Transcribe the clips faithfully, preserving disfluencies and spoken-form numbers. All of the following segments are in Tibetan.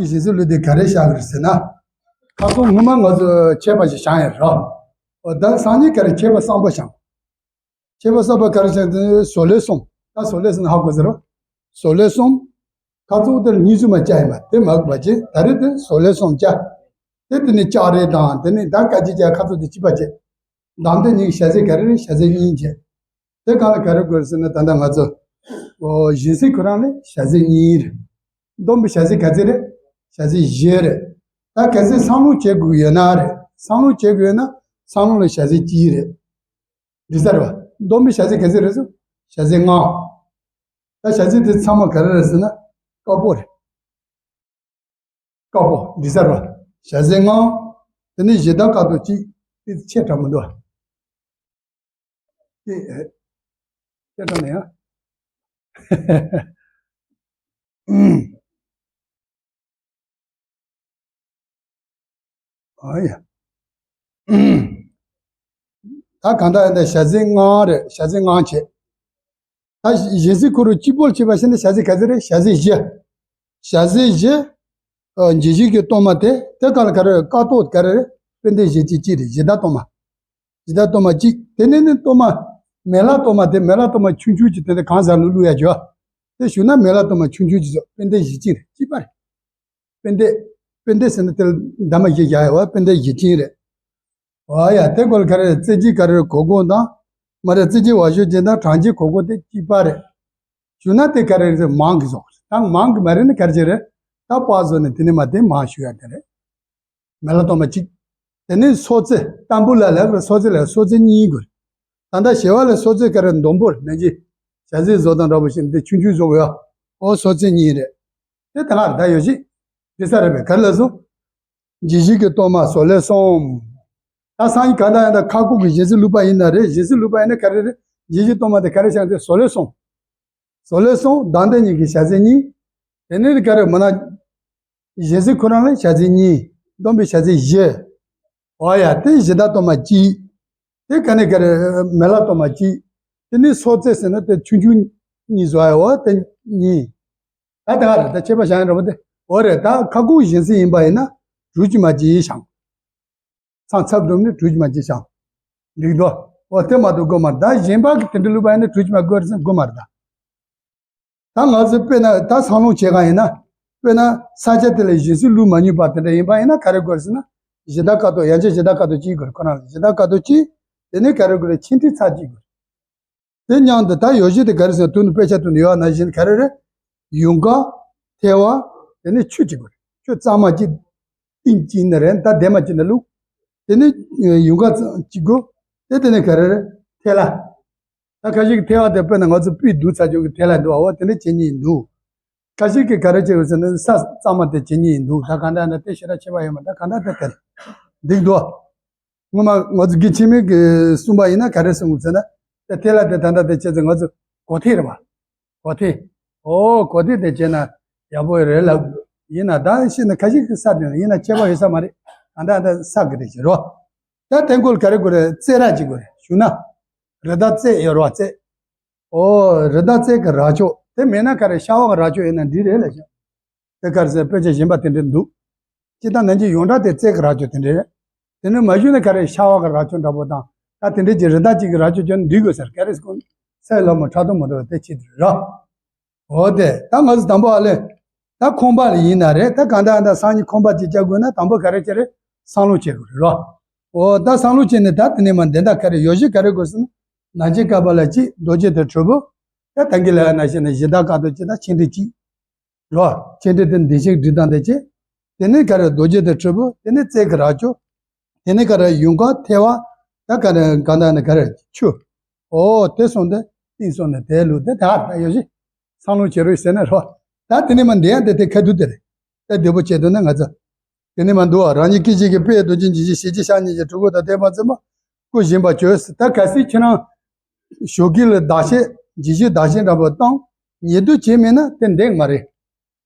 གཞན་སེམས་བསླུ་དེ་ག་རེ་བཞག་གི་རེད་ཟེར་ན། ཁ་སང་སྔོན་མ་ང་ཚོ་མཆོད་པ་ཞིག་བཞེངས་ཡོད་རེད། འོ་ད་སང་ཉིན་ག་རེ་མཆོད་པ་གསར་པ་བཞེངས། མཆོད་པ་གསར་པ་ག་རེ་བཞེངས་དེ་བཟོ་ལས་གསུམ། ད་བཟོ་ལས་གསུམ་ཧ་གོ་ཟེར་རོ། བཟོ་ལས་གསུམ། ཁ་སང་དེར་གཉིས་སུ་མ་བཅའ་ཡིན་པ་དེ་མ་གོ་བ་ཅན་ད་རེས་དེ་བཟོ་ལས་གསུམ་བཅའ། དེ་དེ་ནས་ལྕགས་རི་དང་དེ་ནས་ད་དཀའ་སྤྱད་བཅའ་ཁ་སང་དེ་གཅིག་པ་བཅས། དང་དེ་གཉིས་ཞལ་ཟས་ག་རེ་རེད། ཞལ་ཟས་གཉིས་བཅས། དེ་གང་ལ་ག་རེ་དགོས་ཟེར་ན་ད་ལྟ་ང་ཚོ། ཨོ་གཞན་སེམས་ཁོ་རང་ལ་ཞལ་ཟས་གཉིས་རེད། སྡོམ་པའི་ཞལ་ཟས་ག་ཚོད་རེད། ཞལ་ཟས་བཞི་རེད། ད་གལ་སྲིད་བསམ་བློ་བྱེད་དགོས་ཡོད་ན་རེད། བསམ་བློ་བྱེད་དགོས་ཡོད་ན་བསམ་བློ་ལ་ཞལ་ཟས་གཅིག་རེད། འགྲིག་ས་རེད་བ། སྡོམ་པའི་ཞལ་ཟས་ག་ཚོད་རེད་ཟེར། ཞལ་ཟས་ལྔ། ད་ཞལ་ཟས་དེ་ཚང་མ་ག་རེ་རེད་ཟེར་ན་དཀར་པོ་རེད། དཀར་པོ་འདི་ཟེར་བ། ཞལ་ཟས་ལྔ། དེ་ནས་བཞི་ལྡན་དཀར་ཏོག་གཅིག་དེ་ཆེ་དྲགས་མི་འདུག་བ། དེ་ཆེ་དྲགས་ནས་ཡང་། ཨ་ཡ། ད་གང་ལྟར་ཡིན་ད་ཞལ་ཟས་ལྔ་རེད། ཞལ་ཟས་ལྔ་བྱས། ད་གཞན་སེམས་ཁོ་རང་གཅིག་པོར་བྱས་པ་ཞིག་ན་ཞལ་ཟས་ག་ཚོད་རེད། ཞལ་ཟས་བཞི། ཞལ་ཟས་བཞི། ཨ་འཇིགས་བྱེད་ཀྱི་གཏོར་མ་དེ་དེ་ག་ལ་ག་རེ་དཀར་ཏོག་ག་རེ་རེད། དཔེ་འདོད་བཞི་གཅིག་གཅིག་རེད། བཞི་ལྡན་གཏོར་མ། བཞི་ལྡན་གཏོར་མ་གཅིག་དེ་ནས་ནི་གཏོར་མ། མེ་ལྷ་གཏོར་མ་དེ་མེ་ལྷ་གཏོར་མ་ཆུང་ཆུང་གཅིག་དེ་འདྲ་གང་ཟག་ལུས་བླུག་ཡ་ཅིག་དེ་ཞུ་ན་མེ་ལྷ་གཏོར་མ་ཆུང་ཆུང་གཅིག་བཟོ། དཔེ་འདོད་བཞི་གཅིག་རེད། གཅིག་པ་རེད། དཔེ་འདོད། དཔེ་འདོད་ཟེར་ན་དེ་ལ་འདབ་མ་བཞི་བཞག་ཡོད་བ། དཔེ་འདོད་བཞི་གཅིག་རེད། ཨ་ཡ་དེ་སྐོར་ག་རེ་རྩེ་གཅིག་ག་རེ་གོ་གོ་དང་། མ་རེད། རྩེ་གཅིག་བ་ཞོ་གཅིག་དང་གྲངས་གཅིག་གོ་གོ་དེ་གཅིག་པ་རེད། ཞུ་ན་དེ་ག་རེ་རེད། མང་གི་བཟོ། ད་མང་གི་མ་རེད་ན་ག་རེ་བྱེད་རེད། ད་པ་བཟོ་ནས་དེ་ནས་མ་དེ་མང་ཞུ་ཡ་དེ་རེད། མེ་ལྷ་གཏོར་མ་གཅིག་དེ་ནས་སོ་རྩེ་ཏམ་བུ་ལ་ལབ་རེད། སོ་རྩེ་ལ་སོ་རྩེ་གཉིས་དགོས། ད་ལྟ་ཞི་བ་ལྷ་སོ་རྩེ་ག་རེ་འདོམ་པོར་ནང་གི་ཞལ་ཟས་བཟོ་དང་འདྲ་པོ་ཞིག་འདི་ཆུང་ཆུང་བཟོ་དགོས་ཡ། ཨོ་སོ་རྩེ་གཉིས་རེད། དེ་ད་ག་རེ་ད་ཡོད་ཞིག་འདི་ས་རེད་པས་ག་རེ་ལབ་སོང་། འཇིགས་བྱེད་ཀྱི་གཏོར་མ་བཟོ་ལས་གསུམ། ད་སང་ཉིན་ག་ད་ཡང་ད་ཁ་ཁུག་གི་གཞན་སེམས་བསླུ་བ་ཡིན་ན་རེད། གཞན་སེམས་བསླུ་བ་ཡིན་ན་ག་རེ་རེད། འཇིགས་བྱེད་གཏོར་མ་དེ་ག་རེ་བཞག་དེ་བཟོ་ལས་གསུམ། བཟོ་ལས་གསུམ་དང་དེ་གཉིས་ཀྱི་ཞལ་ཟས་གཉིས། དེ་ནས་ག་རེ་མ་ན། གཞན་སེམས་ཁོ་རང་ལ་ཞལ་ཟས་གཉིས། སྡོམ་པའི་ཞལ་ཟས་བཞི། འོ་ཡ་དེ་བཞི་ལྡན་གཏོར་མ་གཅིག་དེ་ག་ནས་ག་རེ་མེ་ལྷ་གཏོར་མ་གཅིག་དེ་ནས་སོ་རྩེ་ཟེར་ན་དེ་ཆུང་ཆུང་གཉིས་བཟོ་ཡ། འོ་དེ་གཉིས། ད་ད་ག་རེ་ད་ཁྱད་པར་བྱ་ཡང་འགྲོ་པོ་དེ། འོ་རེད། ད་ཁ་ཁུག་གཞན་སེམས་ཡིན་པ་ཡིན་ན་དྲུག་ཅུ་མ་གཅིག་བཞག་ཚང་ཚབ་སྒྲུབ་ནས་དྲུག་ཅུ་མ་གཅིག་བཞག་འགྲིག་འདུག་འོ་དེ་མ་གཏོགས་དགོས་མ་རེད། ད་གཞན་པ་གི་དེ་འདྲ་བླུགས་པ་ཡིན་ན་དྲུག་ཅུ་མ་དགོས་རེད་ཟེར་དགོས་མ་རེད་ད། ད་ང་ཚོ་དཔེར་ན་ད་བསམ་བློ་བྱེད་ག་ཡིན་ན། དཔེར་ན་ས་ཆ་དེ་ལ་གཞན་སེམས་བླུགས་མ་མྱོང་པ་དེ་འདྲ་ཡིན་པ་ཡིན་ན་ག་རེ་དགོས་རེད་ཟེར་ན། གཞི་བདག་དཀའ་ཐུབ་ཡང་ཆེ་གཞི་བདག་དཀའ་ཐུབ་གཅིག་དགོས་རེད། ཁོ་རང་ལ་གཞི་བདག་དཀའ་ཐུབ་གཅིག་དེ་ནས་ག་རེ་དགོས་རེད། ཆེ་འབྲིང་ཚབ་གཅིག་དགོས་རེད། དེ་མཉམ་དུ་ད་ཡོ་བྱད་དེ་ག་རེ་ཟེར་དུས་ནི་དཔེ་ཆ་དུ་ནི་ཡོད་ན་བཞིན་ག་རེ་རེད། ཡུངས་ཀར། ཐལ་བ། དེ་ནས་ཆུ་གཅིག་དགོས་རེད། ཆུ་གཙང་མ་གཅིག་ཏིང་གཅིག་ནི་རེད། ད་ལྡན་མ་གཅིག་ནི་བླུགས། དེ་ནས་ཡུངས་ཀར་གཅིག་དགོས། དེ་དེ་ནས་ག་རེ་རེད། ཐལ་བ། ད་ཁ་ཤས་ཀྱི་ཐལ་བ་དེ་དཔེར་ན་ང་ཚོ་སྤུས་སྡུག་ཚ་ཅོག་གི་ཐལ་བ་འདུག་འོ་དེ་འདྲ་བྱེད་ཉེན་འདུག་ཁ་ཤས་ཀྱིས་ག་རེ་བྱེད་དགོས་ཟེར་ན་ས་གཙང་མ་དེ་བྱེད་ཉེན་འདུག་ད་གང་འདྲ་ན་དེ་ཞེ་དྲག་ཁྱད་པར་ཡོད་མ་རེད། ད་གང་འདྲ་དེ་དེར་འགྲིག་འདུག་སྔོན་མ་ང་ཚོ་དགེ་ཆེ་མོ་གིས་གསུངས་པ་ཡིན་ན་ག་རེ་གསུངས་དགོས་ཟེར་ན། དེ་ཐལ་བ་དེ་ད་ལྟ་དེ་བྱས་ཚེ་ང་ཚོ་གོ་ཐལ་རེད་པ། གོ་ཐལ། ཨོ་གོ་ཐལ་དེ་བྱས་ན་ཡག་པོ་རེད་ལབ། ཡིན་ན་ད་ཤེས་ན་ཁ་ཤས་ཀྱིས་ས་དེ་ཡིན་ན་ཁྱད་པར་ཡོད་ས་མ་རེད། གང་འདྲ་ད་ས་གི་རེད་ཟེར་རོ། ད་དེ་སྐོར་ག་རེ་དགོས་རེད། རྩེ་ར་གཅིག་དགོས་རེད་ཞུ་ན། རི་དྭགས་རྩེ་ཡོད་རེད་པ། རྩེ། ཨོ་རི་དྭགས་རྩེ་གི་རྭ་ཅོ་དེ་མེད་ན་ག་རེ་ཤ་བ་གི་རྭ་ཅོ་ཡིན་ན་འགྲིག་རེད་ལབ་ཤག་དེ་ག་རེ་ཟེར་དཔེ་ཆ་གཞན་པ་དེ་འདྲ་འདུག་སྤྱིར་བཏང་ནང་གི་ཡོངས་གྲགས་དེ་རྩེ་གི་རྭ་ཅོ་དེ་འདྲ་རེད། དེ་ནས་མ་གཞི་ནས་ག་རེ་ཤ་བ་གི་རྭ་ཅོ་འདྲ་པོ་དང་ད་དེ་འདྲ་གྱི་རི་དྭགས་གཅིག་གི་རྭ་ཅོ་ཅོ་ན་འགྲིག་དགོས་ཟེར་ག་རེ་ཟེར་གོ་ས་ལ་མོ་ཁྲག་འཐུང་མི་འགྲོ་བ་དེ་ཆེད་དུ་རེད། འོ་དེ་ད་ང་ཚོ་དང་པོ་ཨ་ལེ། ད་ཁང་པ་ལ་ཡིན་ན་རེད། ད་གང་ལྟར་ཨ་ད་སང་ཉིན་ཁང་པ་ཅིག་རྒྱག་དགོས་ན་དང་པོ་ག་རེ་བྱེད་རེད། བསམ་བློ་བྱེད་དགོས་རེད་རོ། འོ་ད་བསམ་བློ་བྱས་ནས་ད་དེ་ནས་མ་འདི་ད་ག་རེ་ཡོ་བྱད་ག་རེ་དགོས་ཟེར་ན། ནང་ཆེན་ཀ་པ་ལ་གཅིག་རྡོ་རྗེ་དང་དྲིལ་བུ། ད་ད་གིན་ལ་ན་བྱས་ན་གཞི་བདག་དཀའ་ཐུབ་གཅིག་དང་ཆེ་འབྲིང་གཅིག་རོ། ཆེ་འབྲིང་དེ་འདི་ཞིག་འབྲི་སྟངས་དེ་བྱས། དེ་ནས་ག་རེ་རྡོ་རྗེ་དང་དྲིལ་བུ། དེ་ནས་རྩེ་གི་རྭ་ཅོ། དེ་ནས་ག་རེ་ཡུངས་ཀར་ཐལ་བ། ད་ག་རེ་གང་ལྟར་ནི་ག་རེ་ཆུ། ཨོ་དེ་སོང་སྟེ་ཏིང་སོང་ནས་དེ་ལུགས་དེ་ད་ད་ཡོ་བྱད། བསམ་བློ་བྱེད་རོགས་ཟེར་ན་རོ། ད་དེ་ནས་མ་འདི་ཡང་དེ་དེ་ཁ་ཐུག་དེ་རེད། ད་བདེ་པོ་བྱེད་འདུག་ན་ང་ཚོ། དེ་ནས་མ་འདུག་བ། རང་ཉིད་སྐད་ཅིག་གིས་དཔལ་རྡོ་རྗེ་འཇིགས་བྱེད་ཞི་བྱེད་ཕྱག་གཉིས་ཀྱིས་གྲུ་གུ་དང་བརྟེན་པར་འཛིན་པ་བསྐུལ་བཞིན་པར་བྱོས། ད་གལ་སྲིད་ཁྱེད་རང་ཞོགས་ཀས་ལ་ཟླ་ཕྱེད་འཇིགས་བྱེད་ཟླ་ཕྱེད་འདྲ་པོ་བཏང་ཉེ་དུ་བྱས་མེད་ན་དེ་འདེགས་མ་རེད།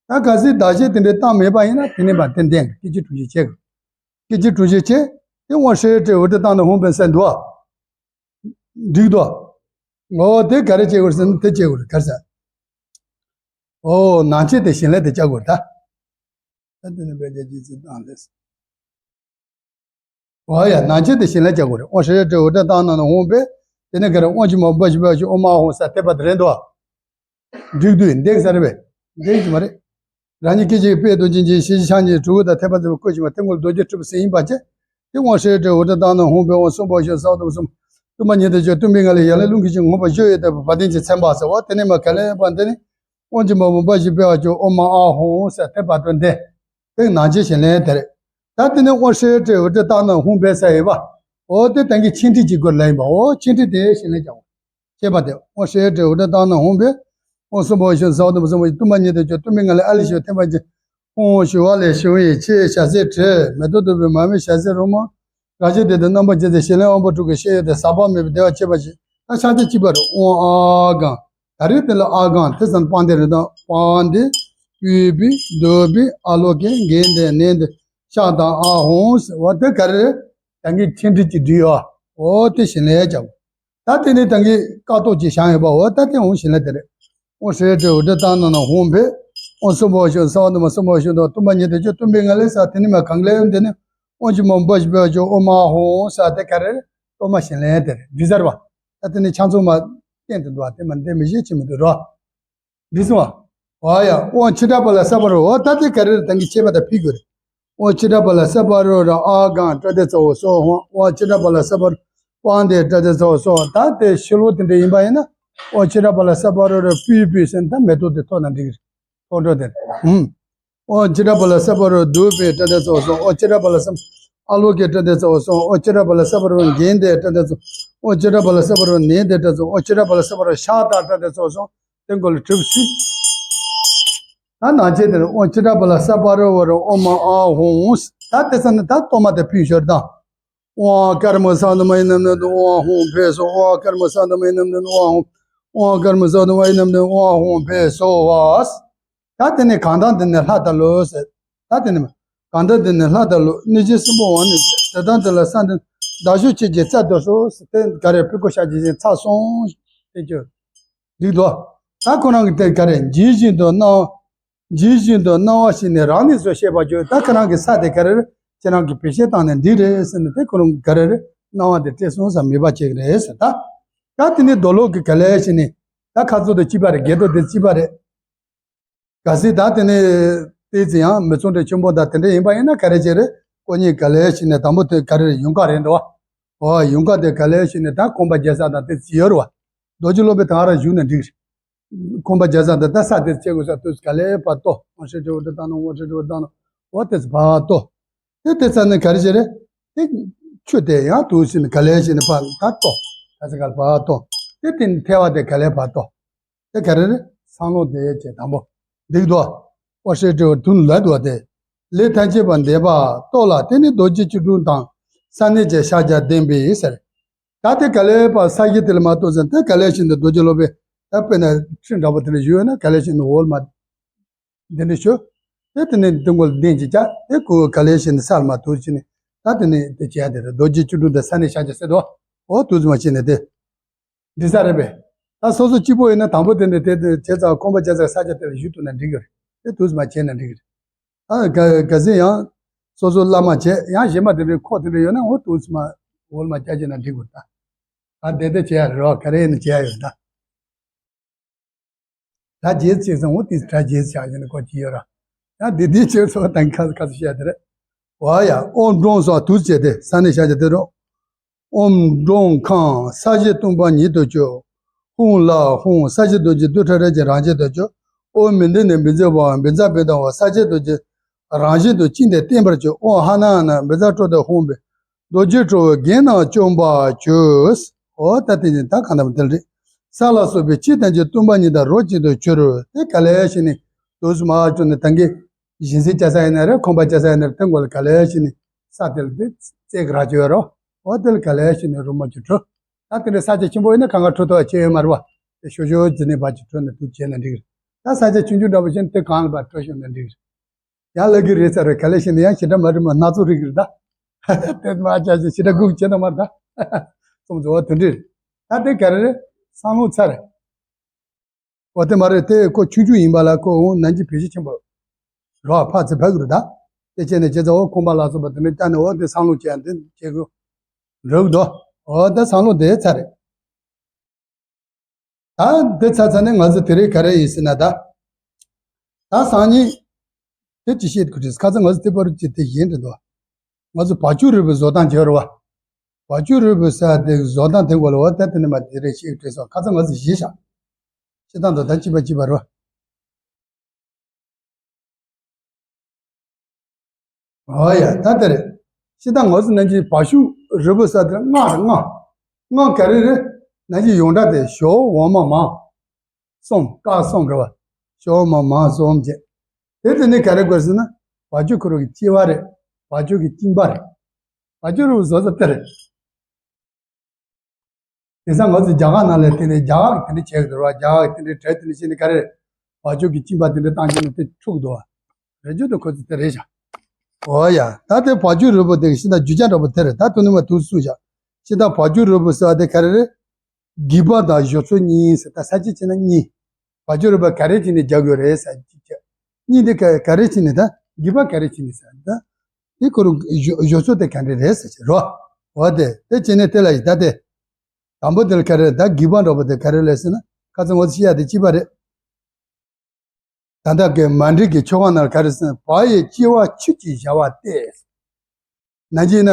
ད་གལ་སྲིད་ཟླ་ཕྱེད་དེ་འདྲའི་བཏང་མེད་པ་ཡིན་ན་དེ་ནས་མ་དེ་འདེགས། སྐད་ཅིག་གྲུ་བཞི་བྱས། སྐད་ཅིག་གྲུ་བཞི་བྱས། དེ་དབང་ཧྲིལ་ཏེ་འོ་དེ་བཏང་ནས་ཧོང་པན་ཟེར་འདུག་བ། འགྲིག་འདུག་བ། ངོ་བོ་དེ་ག་རེ་བྱེད་དགོས་ཟེར་ན་དེ་བྱེད་དགོས་རེད་ག་རེ་ཟེར། ཨོ་ནང་ཆེན་དེ་ཞིང་ལས་དེ་བྱ་དགོས་རེད་ད། ད་དེ་ནི་བེ་ཇ་ཇི་ཙི་དང་ལས། འོ་ཡ། ནང་ཆོས་དེ་ཞིང་ལས་རྒྱག་དགོས་རེད། དབང་ཧྲི་ཏྲི་འུ་ཏྲ་ཏང་ན་ན་ཧོང་པེ། དེ་ནས་ག་རེ། དབང་ཆེན་མ་འབའ་ཞིག་འབའ་ཞིག་ཨོ་མ་ཧོང་ས་དེ་པ་དེ་རེད་འདུག་འགྲིག་དུས་འདེགས་ས་རེད་པས། འདེགས་ཀྱི་མ་རེད། རང་ཉིད་སྐད་ཅིག་དཔལ་རྡོ་རྗེ་འཇིགས་ཤེས་བྱ་ཉིད་གྲུ་གུ་དང་ཐེག་པ་འཛིན་པ་བཀོད་ཅིག་མ་དེ་མགོ་ལ་རྡོ་རྗེ་སྤྲུལ་པ་ཟེར་ཡིན་པ་བྱས། དེ་དབང་ཧྲི་ཏྲི་འུ་ཏྲ་ཏང་ན་ཧོང་པེ་དབང་གསུམ་པོ་ཞིག་ས་འོག་ཏུ་གསུམ། སྟོང་པ་ཉིད་དུ་གྱུར་སྟོང་པའི་ངང་ལས་ཡར་ལས་རླུང་གི་ཆུ་ངོ་བོ་བཞུ་ཡི་དེ་བ་དན་གྱི་མཚན་པ་ཟེར་བ་དེ་ནས་མ་ག་ལས་པ་འདི་ནི། དབང་ཆེན་མ་འབའ་ཞིག་འབའ་ཞིག་ཨོ་མ་ཨ་ཧོང་ས་དེ་པ་དོན་དེ། དེ་ནང་ཆོས་ཞིང་ལས་དེ་རེད། ད་དེ་ནས་དབང་ཧྲི་ཏྲི་འུ་ཏྲ་ཏང་ན་ཧོང་པེ་ས་ཡིན་པ། འོ་དེ་དང་གི་ཆིང་ཁྲི་གཅིག་སྐོར་ལ་ཡིན་པ། འོ་ཆིང་ཁྲི་དེ་ཞིང་ལས་ཀྱང་། ཅེས་པ་དེ་དབང་ཧྲི་ཏྲི་འུ་ཏྲ་ཏང་ན་ཧོང་པེ། དབང་གསུམ་པོ་ཞིག་ས་འོག་ཏུ་གསུམ་པོ་ཞིག་སྟོང་པ་ཉིད་དུ་གྱུར་སྟོང་པའི་ངང་ལས་ཨ་ལས་ཞིག་ཐེག་པ་ཅན། ཧོང་ཞུ་བ་ལས་ཞུ་ཡི་ཆེས་ཞལ་ཟས་བྲལ་མེ་ཏོག་བདུག་པའི་མར་མེ་ཞལ་ཟས་རོལ་མོ། རང་བཞིན་དེ་དང་རྣམ་པར་བཅད་དེ་ཞིང་ལས་དབང་པོ་དྲུག་གི་ཤེས་ཡོན་དེ་ཟག་པ་མེད་པའི་བདེ་བ་སྐྱེད་པ་ཞིག་ད་ཕྱག་རྒྱ་གཅིག་པ་རེད། དབང་ཨ་གང་། ད་རེས་དེ་ལ་ཨ་གང་དེ་ཙམ་པང་དེ་རེད་དང་པང་དེ། པུས་པི་དུ་པི་ཨ་ལོ་ཀེ་འགན་དེ་ནན་དེ་ཤ་དང་ཨ་ཧོང་ཟེར་བ་དེ་ག་རེ་རེད། ད་ངས་ཁྱེད་འདྲི་གཅིག་འདྲི་ཡོད། འོ་དེ་ཞིང་ལས་ཀྱང་། ད་དེ་ནས་ད་གིན་ཀ་ཏོག་ཅིག་བཞག་ཡོད་པ། འོ་ད་དེ་འོང་ཞིང་ལས་དེ་རེད། དབང་ཧྲི་ཏྲི་འུ་ཏྲ་ཏང་ན་ན་ཧོང་པེ། དབང་གསུམ་པོ་ཞིག་ས་འོག་ཏུ་མ་གསུམ་པོ་ཞིག་དང་སྟོང་པ་ཉིད་དུ་གྱུར་སྟོང་པའི་ངང་ལས་ས་དེ་ནི་མ་གང་ལས་འདི་ནི། དབང་ཆེན་མ་འབའ་ཞིག་འབའ་ཞིག་ཨོ་མ་ཧོང་ས་དེ་ག་རེ་རེད། གཏོར་མ་ཞིང་ལས་དེ་རེད། འགྲིག་ས་རེད་པ། ད་དེ་ནི་ཆ་ཚང་མ་བསྟན་དུ་འདུག་པ། དེ་མ་བསྟན་མི་ཤེས་ཅི་མི་འདུག་རོ། འགྲིག་སོང་བ། འོ་ཡ། དབང་ཕྱི་དྲག་པ་ལ་སྲབ་པ་རོ། འོ་ད་དེ་ག་རེ་རེད། ད་གིན་ཁྱད་པར་དང་ཕི་དགོས་རེད། དབང་ཕྱི་དྲག་པ་ལ་སྲབ་པ་རོ་ར་ཨ་གང་ཏྲ་དེ་ཚ་བོ་སོ་ཧོང་། དབང་ཕྱི་དྲག་པ་ལ་སྲབ་པ་རོ་པང་དེ་ཏྲ་དེ་ཚ་བོ་སོ། ད་དེ་ཤི་ལོ་དེ་འདྲ་ཡིན་པ་ཡིན་ན། དབང་ཕྱི་དྲག་པ་ལ་སྲབ་པ་རོ་ར་པུས་པུས་ཟེར་ན་ད་མེ་ཏོག་དེ་ཐོག་ན་འགྲིག་གི་རེད། ཐོག་འགྲོ་དེ་རེད། ཧུམ། དབང་ཕྱི་དྲག་པ་ལ་སྲབ་པ་རོ་དུ་པེ་ཏྲ་དེ་ཚ་བོ་སོ། དབང་ཕྱི་དྲག་པ་ལ་སྲབ་ཨ་ལོ་ཀེ་ཏྲ་དེ་ཚ་བོ་སོ། དབང་ཕྱི་དྲག་པ་ལ་སྲབ་པ་རོ་འགན་དེ་ཏྲ་དེ་ཚ་བོ། དབང་ཕྱི་དྲག་པ་ལ་སྲབ་པ་རོ་ནན་དེ་ཏྲ་ཚ་བོ། དབང་ཕྱི་དྲག་པ་ལ་སྲབ་པ་རོ་ཤ་དང་ཏྲ་དེ་ཚ་བོ་སོ། དེ་མགོ་ལ་གྲུབ་སྲིད། ད་ནང་ཆེན་དེ་ལ་དབང་ཕྱི་དྲག་པ་ལ་སྲབ་པ་རོ་བ་རོ་ཨོ་མ་ཨ་ཧོང་། ད་དེ་ས་ནི་ད་གཏོར་མ་དེ་ཕུལ་ཞོར་དང་། དབང་ཀརྨ་སཾ་དྷཱ་མ་ཡི་ནམ་ནམ་དུ་དབང་ཧོང་ཕེ་སོ། དབང་ཀརྨ་སཾ་དྷཱ་མ་ཡི་ནམ་ནམ་དུ་དབང་ཧོང་། དབང་ཀརྨ་སཾ་དྷཱ་མ་ཡི་ནམ་ནམ་དུ་དབང་ཧོང་ཕེ་སོ་བ། ད་དེ་ནས་གང་དང་དེ་ནས་ལྷ་དང་ལོ་ཟེར། ད་དེ་ནས་གང་དང་དེ་ནས་ལྷ་དང་ལོ། གནོད་སྦྱིན་སྲིན་པོ་འོང་ནས་དེ་དང་དེ་ལ་ས་འདི་བདག་ཤུགས་ཆེ་གེ་རྩ་དོ་སོ་ཟེར། དེ་ག་རེ་ཕི་ཀོ་ཤ་ཇི་བཞིན་ཚ་སོང་དེ་ཅོ། འགྲིག་དོ། ད་ཁོ་རང་གི་དེ་ག་རེ་ཇི་བཞིན་དུ་སྣང་། ཇི་བཞིན་དུ་སྣང་བ་ཞིག་ནས་རང་ནས་སུ་ཤེས་པ་བརྗོད། ད་ཁོ་རང་གི་ས་དེ་ག་རེ་རེད། ཁྱེད་རང་གི་བེད་སྤྱོད་བཏང་ནས་འདི་རེད་ཟེར་ནས་དེ་ཁོ་རང་གི་ག་རེ་རེད། སྣང་བ་དེ་སྤྲད་སོང་ས་མེད་པ་བྱེད་ཀྱི་རེད་ཟེར། ད་ད་དེ་ནས་རྡོ་ལོག་གི་ག་ལས་ཞིག་ནས་ད་ཁ་ཚུགས་དེ་གཅིག་པ་རེད། དགེ་རྡོ་དེ་གཅིག་པ་རེད། གལ་སྲིད་ད་དེ་ནས་ཏོག་ཙམ་ཡང་མི་ཚང་འདྲ་ཆེན་པོ་དང་དེ་འདྲ་ཡིན་པ་ཡིན་ན་ག་རེ་བྱེད་རེད། ཁོ་གཉིས་ག་ལས་ཞིག་ནས་དང་པོ་དེ་ག་རེ་རེད། ཡུངས་ཀར་རེད་འདུག་བ། འོ་ཡུངས་ཀར་དེ་ག་ལས་ཞིག་ནས་ད་ཁང་པ་རྒྱག་ས་དང་དེ་ཅི་ཡོད་རེད་བ། རྡོ་རྗེ་སློབ་དཔོན་དེ་ག་རང་བཞུགས་ན་འགྲིག་རེད། ཁང་པ་རྒྱག་ས་དང་ད་ས་དེ་བྱེད་དགོས་ས་དུས་ག་ལས་ཕར་ལྟོ། དབང་ཧྲི་ཏྲི་འུ་ཏྲ་ཏང་ན་ཧོང་། ཧྲི་ཏྲི་འུ་ཏྲ་ཏང་ན་འོ་དེ་ཚོ་ཕར་ལྟོ། དེ་དེ་ཚ་ནས་ག་རེ་བྱེད་རེད། དེ་ཆུ་དེ་ཡང་དུས་ཕྱིན་ནས་ག་ལས་ཕྱིན་ནས་ཕར་ད་ལྟོ། ད་ཚ་ག་ལ་ཕར་ལྟོ། དེ་དེ་ནས་ཐལ་བ་དེ་ག་ལས་ཕར་ལྟོ། དེ་ག་རེ་རེད། སང་ལོ་དེ་བྱས་དང་པོ། འགྲིག་འདུག་དབང་ཧྲི་ཏྲི་འུ་ཏྲ་ལ་འདུག་དེ། ལས་ཐམས་ཅད་པ་འདས་པ་ལྟོ་ལ་དེ་ནི་རྡོ་རྗེ་བཅུ་དྲུག་དང་ས་གནས་ཀྱི་ཕྱག་རྒྱ་ལྡན་པའི་ཟེར། ད་དེ་ག་ལས་ཕར་ས་གཞི་དེ་ལ་མ་གཏོགས་ཟེར། དེ་ག་ལས་ཕྱིན་ནས་རྡོ་རྗེ་སློབ་དཔོན་ད་དཔེར་ན་ཁྲི་འདྲ་པོ་དེ་ལ་བཞུགས་ཡོད་ན་ག་ལས་ཕྱིན་ནས་འོལ་མ་འདི་འདྲ་ཞུ། དེ་དེ་ནས་འདི་མགོ་ལ་གདན་ཅིག་བཅག་དེ་ཁོ་ག་ལས་ཕྱིན་ནས་ས་ལ་མ་གཏོགས་ཕྱིན་ནས་ད་དེ་ནས་དེ་བྱས་དེ་རེད། རྡོ་རྗེ་བཅུ་དྲུག་དང་ས་གནས་ཕྱག་རྒྱ་ཟེར་དོ། འོ་དུས་ཙམ་ཕྱིན་ནས་དེ་འདི་ས་རེད་པས། ད་སོ་སོ་གཅིག་པོ་ཡིན་ན་དང་པོ་དེ་འདྲ་དེ་དེ་བྱས་ཙང་ཁང་པ་བྱས་ཙང་ས་ཆ་དེ་ལ་བཞུགས་ཐུབ་ན་འགྲིག་གི་རེད། དེ་དུས་ཙམ་བྱས་ན་འགྲིག་གི་རེད། ཨ་ག་ག་ཟེ་ཡང་སོ་སོ་བླ་མ་བྱས་ཡང་གཞན་པ་དེ་འདྲའི་ཁོག་དེ་འདྲ་ཡོད་ན་འོ་དུས་ཙམ་འོལ་མ་བྱས་བྱས་ན་འགྲིག་གི་རེད། ད་ཨ་དེ་དེ་བྱས་ཡ་རེད་རོ། ག་རེ་ཡིན་ན་བྱས་ཡ་ཡོད་ད། ད་རྗེས་ཆེ་སོང་འོ་དེ་ད་རྗེས་ཆགས་ཡིན་ན་ཁོ་ཅི་ཡོད་ར། ཡང་དེ་དེ་ཆེ་སོང་དང་ཁ་ཁ་ས་བཤད་དེ་རེད། འོ་ཡ་ཨོ་འབྲོང་སོགས་དུས་བྱས་ཏེ་ས་གནས་ཤ་ཆ་དེ་རོ། ཨོམ་འབྲོང་ཁང་ས་གཞི་སྟོང་པ་ཉིད་དུ་གྱུར། ཧཱུྃ་ལ་ཧཱུྃ་ས་གཞི་རྡོ་རྗེ་རྡུལ་ཕྲ་རབ་ཀྱི་རང་བཞིན་དུ་གྱུར། ཨོམ་མི་འདི་ནི་བི་ཛ་བ་བི་ཛ་བི་དང་བ་ས་གཞི་རྡོ་རྗེ་རང་བཞིན་དུ་བཅིངས་ཏེ་བརྟན་པར་གྱུར། ཨོམ་ཧ་ན་ན་བི་ཛ་ཀྲོ་དང་ཧཱུྃ་བི་རྡོ་རྗེ་ཁྲོ་བོའི་རྒྱན་རྣམས་བཅོམ་པར་གྱུར། ཨོ་ད་དེ་ནི་ད་གང་ལྟར་དེ་རེད། ས་ལ་སོགས་པའི་ཆོས་ཐམས་ཅད་སྟོང་པ་ཉིད་དང་རོ་གཅིག་ཏུ་གྱུར། དེ་ག་ལས་ཞིག་ནི་དུས་སུ་མ་བཅོ་ནི་ད་གིན་བཞིན་སྲེག་བྱ་ས་ཡིན་ན་རེད། ཁང་པ་བྱ་ས་ཡིན་ན་རེད། དེ་མགོ་ལ་ག་ལས་ཞིག་ནི་ས་དེ་ལ་དེ་རྩེ་གི་ར་ཅོ་ཡོད་རོ། ཨོ་དེ་ལ་ག་ལས་ཞིག་ནི་རུ་མ་ཅོ་འཕྲོ། ད་དེ་འདྲའི་ས་ཆ་ཆེན་པོ་ཡིན་ན་གང་ག་འཕྲོ་ཐུབ་པ་ཆེ་ཡོད་མ་རེད་བ། དེ་ཤོ་ཤོ་ཅི་ནས་བ་ཅི་འཕྲོ་ནས་དུ་བྱས་ན་འགྲིག་གི་རེད། ད་ས་ཆ་ཆུང་ཆུང་འདྲ་པོ་ཞིག་ནི་དེ་གང་ལ་བ་འཕྲོ་ཤོར་ན་འགྲིག་གི་རེད། ཡང་ལབ་ཀྱི་རེད་ཟེར་རེད། ག་ལས་ཤེས་ནས་ཡང་ཞེ་དྲག་མ་རེད་མ་སྣ་ཚོགས་རིག་གི་རེད་ད། དེ་མ་བྱ་ཞེ་ཞེ་དྲག་སྒུག་བྱེད་ན་མ་རེད་ད། ཙམ་ཙམ་བ་དོན་འདྲི་རེད། ད་དེ་ག་རེ་རེད། སང་ལོ་ཚ་རེད། འོ་དེ་མ་རེད། དེ་ཁོ་ཆུང་ཆུང་ཡིན་པ་ལ་ཁོ་འོང་ནན་གྱི་བེད་སྤྱོད་ཆེན་པོ་རོགས་ཕ་ཚེ་ཕ་གི་རེད་ད། དེ་བྱས་ནས་ཁྱེད་ཚོ་འོ་ཁང་པ་ལ་སོགས་པ་དེ་འདྲ་བཏང་ནས་འོ་དེ་སང་ལོ་བྱས་ཡང་དེ་བྱེད་དགོས་འགྲོ་གི་འདུག་འོ་དེ་སང་ལོ་དེ་ཚར་རེད། ད་འདི་ཚར་ཚར་ནས་ང་ཚོ་དེ་རིང་ག་རེ་ཡིན་ཟེར་ན་ད། ད་སང་ཉིན་དེ་ཅི་བཤད་དགོས་རེད། ཁ་སང་ང་ཚོ་དེ་པར་ཅི་དེ་གཞན་རེད་འདུག་ང་ཚོ་བ་ཕྱུགས་རིལ་བུ་བཟོ་སྟངས་བྱས་རེད་བ། བ་ཕྱུགས་རིལ་བུ་ཟེར་དེ་བཟོ་སྟངས་དེ་སྐོར་ལ་འོ་ད་དེ་ནས་མ་དེ་རིང་བཤད་དགོས་རེད་སོང་། ཁ་སང་ང་ཚོ་བཞི་ཤག་བཤད་སྟངས་དང་ད་གཅིག་པ་གཅིག་པ་རེད་བ། ཨོ་ཡ་ད་དེ་རེད། ཤི་ད་ངོ་སི་ནང་གི་བ་ཕྱུགས་རིལ་བུ་ཟེར་དེ་ལྔ་རེད། ལྔ། ལྔ་ག་རེ་རེད། ནང་གི་ཡོངས་གྲགས་དེ་ཞོ་འོ་མ་མར། གསུམ། ཀ་གསུམ་རེད་བ། ཞོ་འོ་མ་མར་གསུམ་བྱས། དེ་དེ་ནི་ག་རེ་དགོས་ཟེར་ན། བ་ཕྱུགས་ཁོ་རང་གི་ལྕེ་བ་རེད། བ་ཕྱུགས་ཀྱི་གཅིན་པ་རེད། བ་ཕྱུགས་རིལ་བུ་བཟོ་ས་དེ་རེད། དེང་སང་ང་ཚོ་རྒྱ་གར་ནང་ལ་དེ་ནས་རྒྱ་གར་གྱི་དེ་འདྲ་བྱས་ཀྱི་འདུག་ར། རྒྱ་གར་གྱི་དེ་འདྲའི་གྲས་དེ་འདྲ་བྱས་ནས་ག་རེ་རེད། བ་ཕྱུགས་ཀྱི་གཅིན་པ་དེ་འདྲ་བཏང་བྱས་ནས་དེ་འཁྲུག་འདུག་བ། རེད་རྒྱུ་དེ་ཁོ་ཚོ་དེ་རེད་ཤག་འོ་ཡ་ད་དེ་བ་ཕྱུགས་རིལ་བུ་དེ་ཤི་ད་རྒྱུ་ཆ་འདྲ་པོ་དེ་རེད། ད་དུ་ནི་མ་དུ་སུ་བཞག་ཤི་ད་བ་ཕྱུགས་རིལ་བུ་ཟེར་བ་དེ་ག་རེ་རེད། སྒྱིད་པ་དང་བཞོ་ཚོས་གཉིས་ཟེར། ད་ས་བཅད་བྱས་ན་གཉིས། བ་ཕྱུགས་རིལ་བུ་ག་རེ་བྱས་ནས་རྒྱག་དགོས་རེད་ཟེར་གཅིག་བྱས། གཉིས་དེ་ག་ག་རེ་བྱས་ནས་ད་སྒྱིད་པ་ག་རེ་བྱས་ནས་ཟེར་ད། དེ་ཁོ་རང་བཞོ་བཞོ་ཚོས་དེ་ག་འདྲ་རེད་ཟེར་བྱས་རོ། འོ་དེ་དེ་བྱས་ནས་དེ་ལ་ཡི་ད་དེ། དང་པོ་དེ་ལ་ག་རེ་ད་སྒྱིད་པ་འདྲ་པོ་དེ་ག་རེ་ལས་ཟེར་ན་ཁ་སང་ངོ་ཚ་ཤེས་ཡ་དེ་གཅིག་པ་རེད། ད་ལྟ་གི་མཎྜལ་གྱི་ཆོ་ག་ནང་ལ་ག་རེ་ཟེར་ན་བ་ཡི་ལྕེ་བ་ཆུ་གཅིག་བྱ་བ་སྟེ། ནང་གི་ན་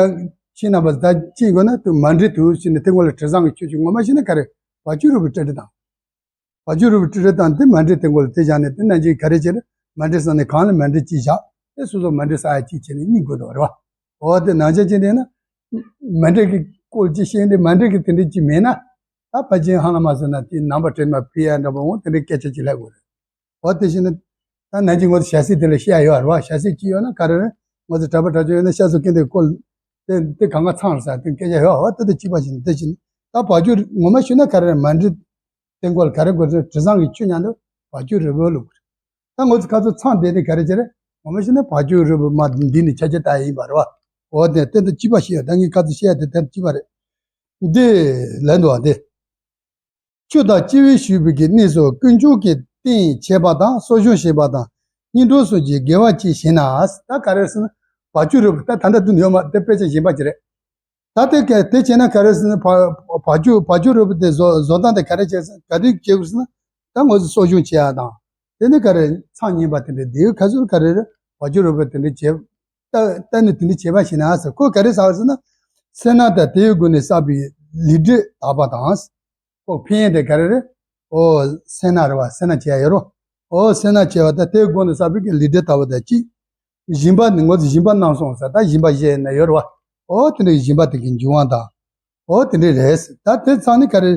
ཁྱེད་རྣམ་པ་ད་ཅི་དགོས་ན་དུ་མཎྜལ་དུ་ཟེར་ནས་དེ་སྔོན་ལ་དྲི་བཟང་གི་ཆུ་གཅིག་ངོ་མ་ཤེས་ན་ག་རེ་བ་ཕྱུགས་རིལ་བུ་སྤྲེལ་སྤྲེལ་དང་། བ་ཕྱུགས་རིལ་བུ་སྤྲེལ་སྤྲེལ་དང་དེ་མཎྜལ་དེ་སྔོན་ལ་དེ་བཞག་ནས་དེ་ནང་གི་ག་རེ་བྱས་ན་མཎྜལ་བསགས་ནས་གང་ལ་མཎྜལ་གཅིག་བཞག་དེ་སོ་སོ་མཎྜལ་བསགས་ཡ་གཅིག་བྱས་ནས་གཉིས་དགོས་འདུག་རེད་བ། འོ་དེ་ནང་ཆ་ཅི་འདྲ་ན། མཎྜལ་གྱི་སྐོར་ཅི་ཤེས་འདི་མཎྜལ་གྱི་དེ་འདྲ་ཅི་མེད་ན། ད་ཕལ་ཆེར་ཧ་ལམ་མ་ཟེར་ན་དེ་ནང་པ་དྲི་མ་ཕི་ཡ་འདྲ་པོ་འོང་དེ་འདྲའི་སྐད་ཆ་ཅི་ལྷག་དགོས་རེད། འོ་དེ་བཞིན་ད་ནང་གི་ངོ་ཞ་སི་དེ་ལ་བཤད་ཡོད་རེད་བ། ཞ་སི་ཅི་ཡོད་ན་ག་རེ་རེད། ངོ་ཚ་གྲྭ་པ་གྲྭ་ཆོས་ཡོད་ན་ཤ་སུ་སྐད་འདི་སྐོར། དེ་དེ་གང་ག་ཚང་རེད་ཟེར་དེ་སྐད་ཆ་ཡོད་འོ་དེ་དེ་གཅིག་པ་བཞིན་དེ་བཞིན་ད་བ་ཕྱུགས་ངོ་མ་ཤོད་ན་ག་རེ་རེད་མཎྜལ། དེ་སྐོར་ག་རེ་དགོས་རེད་དྲི་བཟང་གི་ཆུ་མཉམ་དུ་བ་ཕྱུགས་རིལ་བུ་བླུགས། ད་ང་ཚོ་ཁ་ཚོ་ཚང་བསྡད་དེ་ག་རེ་བྱེད་རེད། ངོ་མ་བཤད་ན་བ་ཕྱུགས་རིལ་བུ་མ་འདི་ནི་ཆ་ཆ་ད་ཡིན་པ་རེད་བ། འོ་དེ་དེ་ཚོ་གཅིག་པ་ཤེས་ཡ་ད་ངས་ཁ་ཚོ་བཤད་ཡ་དེ་དེ་གཅིག་པ་རེད། འདི་ལན་འདུག་བ་འདི། ཆུ་དང་ལྕེ་བས་བྱུགས་པའི་གི་གནས་སུ་དཀོན་མཆོག་གི་རྟེན་བྱེད་པ་དང་གསོ་སྦྱོང་བྱེད་པ་དང་སྙིང་གྲོགས་སོགས་ཀྱི་དགེ་བ་ཅིག་བྱེད་ན། ད་ག་རེ་ཟེར་ན། བ་ཕྱུགས་རིལ་བུ་ད་ད་ལྟ་འདི་ནི་ཡོད་མ་དེ་དཔེ་ཆ་གཞན་པ་ཅིག་རེད། ད་དེ་ག་དེ་བྱས་ན་ག་རེ་ཟེར་ན་བ་བ་ཕྱུགས་བ་ཕྱུགས་རིལ་བུ་དེ་བཟོ་བཟོ་སྟངས་དེ་ག་རེ་བྱས་ཟེར་ག་དུས་བྱེད་དགོས་ཟེར་ན། ད་ང་ཚོ་གསོ་སྦྱོང་བྱེད་ཡ་དང་། དེ་ནི་ག་རེ་མཚམས་བསྙེན་པ་དེ་འདྲ་དེའི་ཁ་ཚུར་ག་རེ་རེད་བ་ཕྱུགས་རིལ་བུ་དེ་འདྲ་བྱེད། ད་ད་ནི་དེ་འདྲ་བྱེད་པ་ཞིག་ན་ཟེར་ཁོ་ག་རེ་ཟེར་ཟེར་ན། སེར་སྣ་དང་དེའི་སྒོ་ནས་བསགས་པའི་ལས་འབྲས་དག་པ་དང་། ཁོ་ཕན་ཡོན་དེ་ག་རེ་རེད། ཨོ་སེར་སྣ་རེད་བ་སེར་སྣ་བྱེད་ཡ་ཡོད་རོ། ཨོ་སེར་སྣ་བྱེད་པ་དང་དེའི་སྒོ་ནས་བསགས་པའི་ལས་འབྲས་དག་པ་དང་གཅིག་སྦྱིན་པ་ནི་ངོ་ཚ་སྦྱིན་པ་གནང་སོང་ཟེར་ད་སྦྱིན་པ་བཞེས་ན་ཡོད་རེད་བ། ཨོ་དེ་འདྲའི་སྦྱིན་པ་དེ་གི་འབྱུང་བ་དང་། ཨོ་དེ་འདྲའི་རེད། ད་དེ་ཚང་ནི་ག་རེ།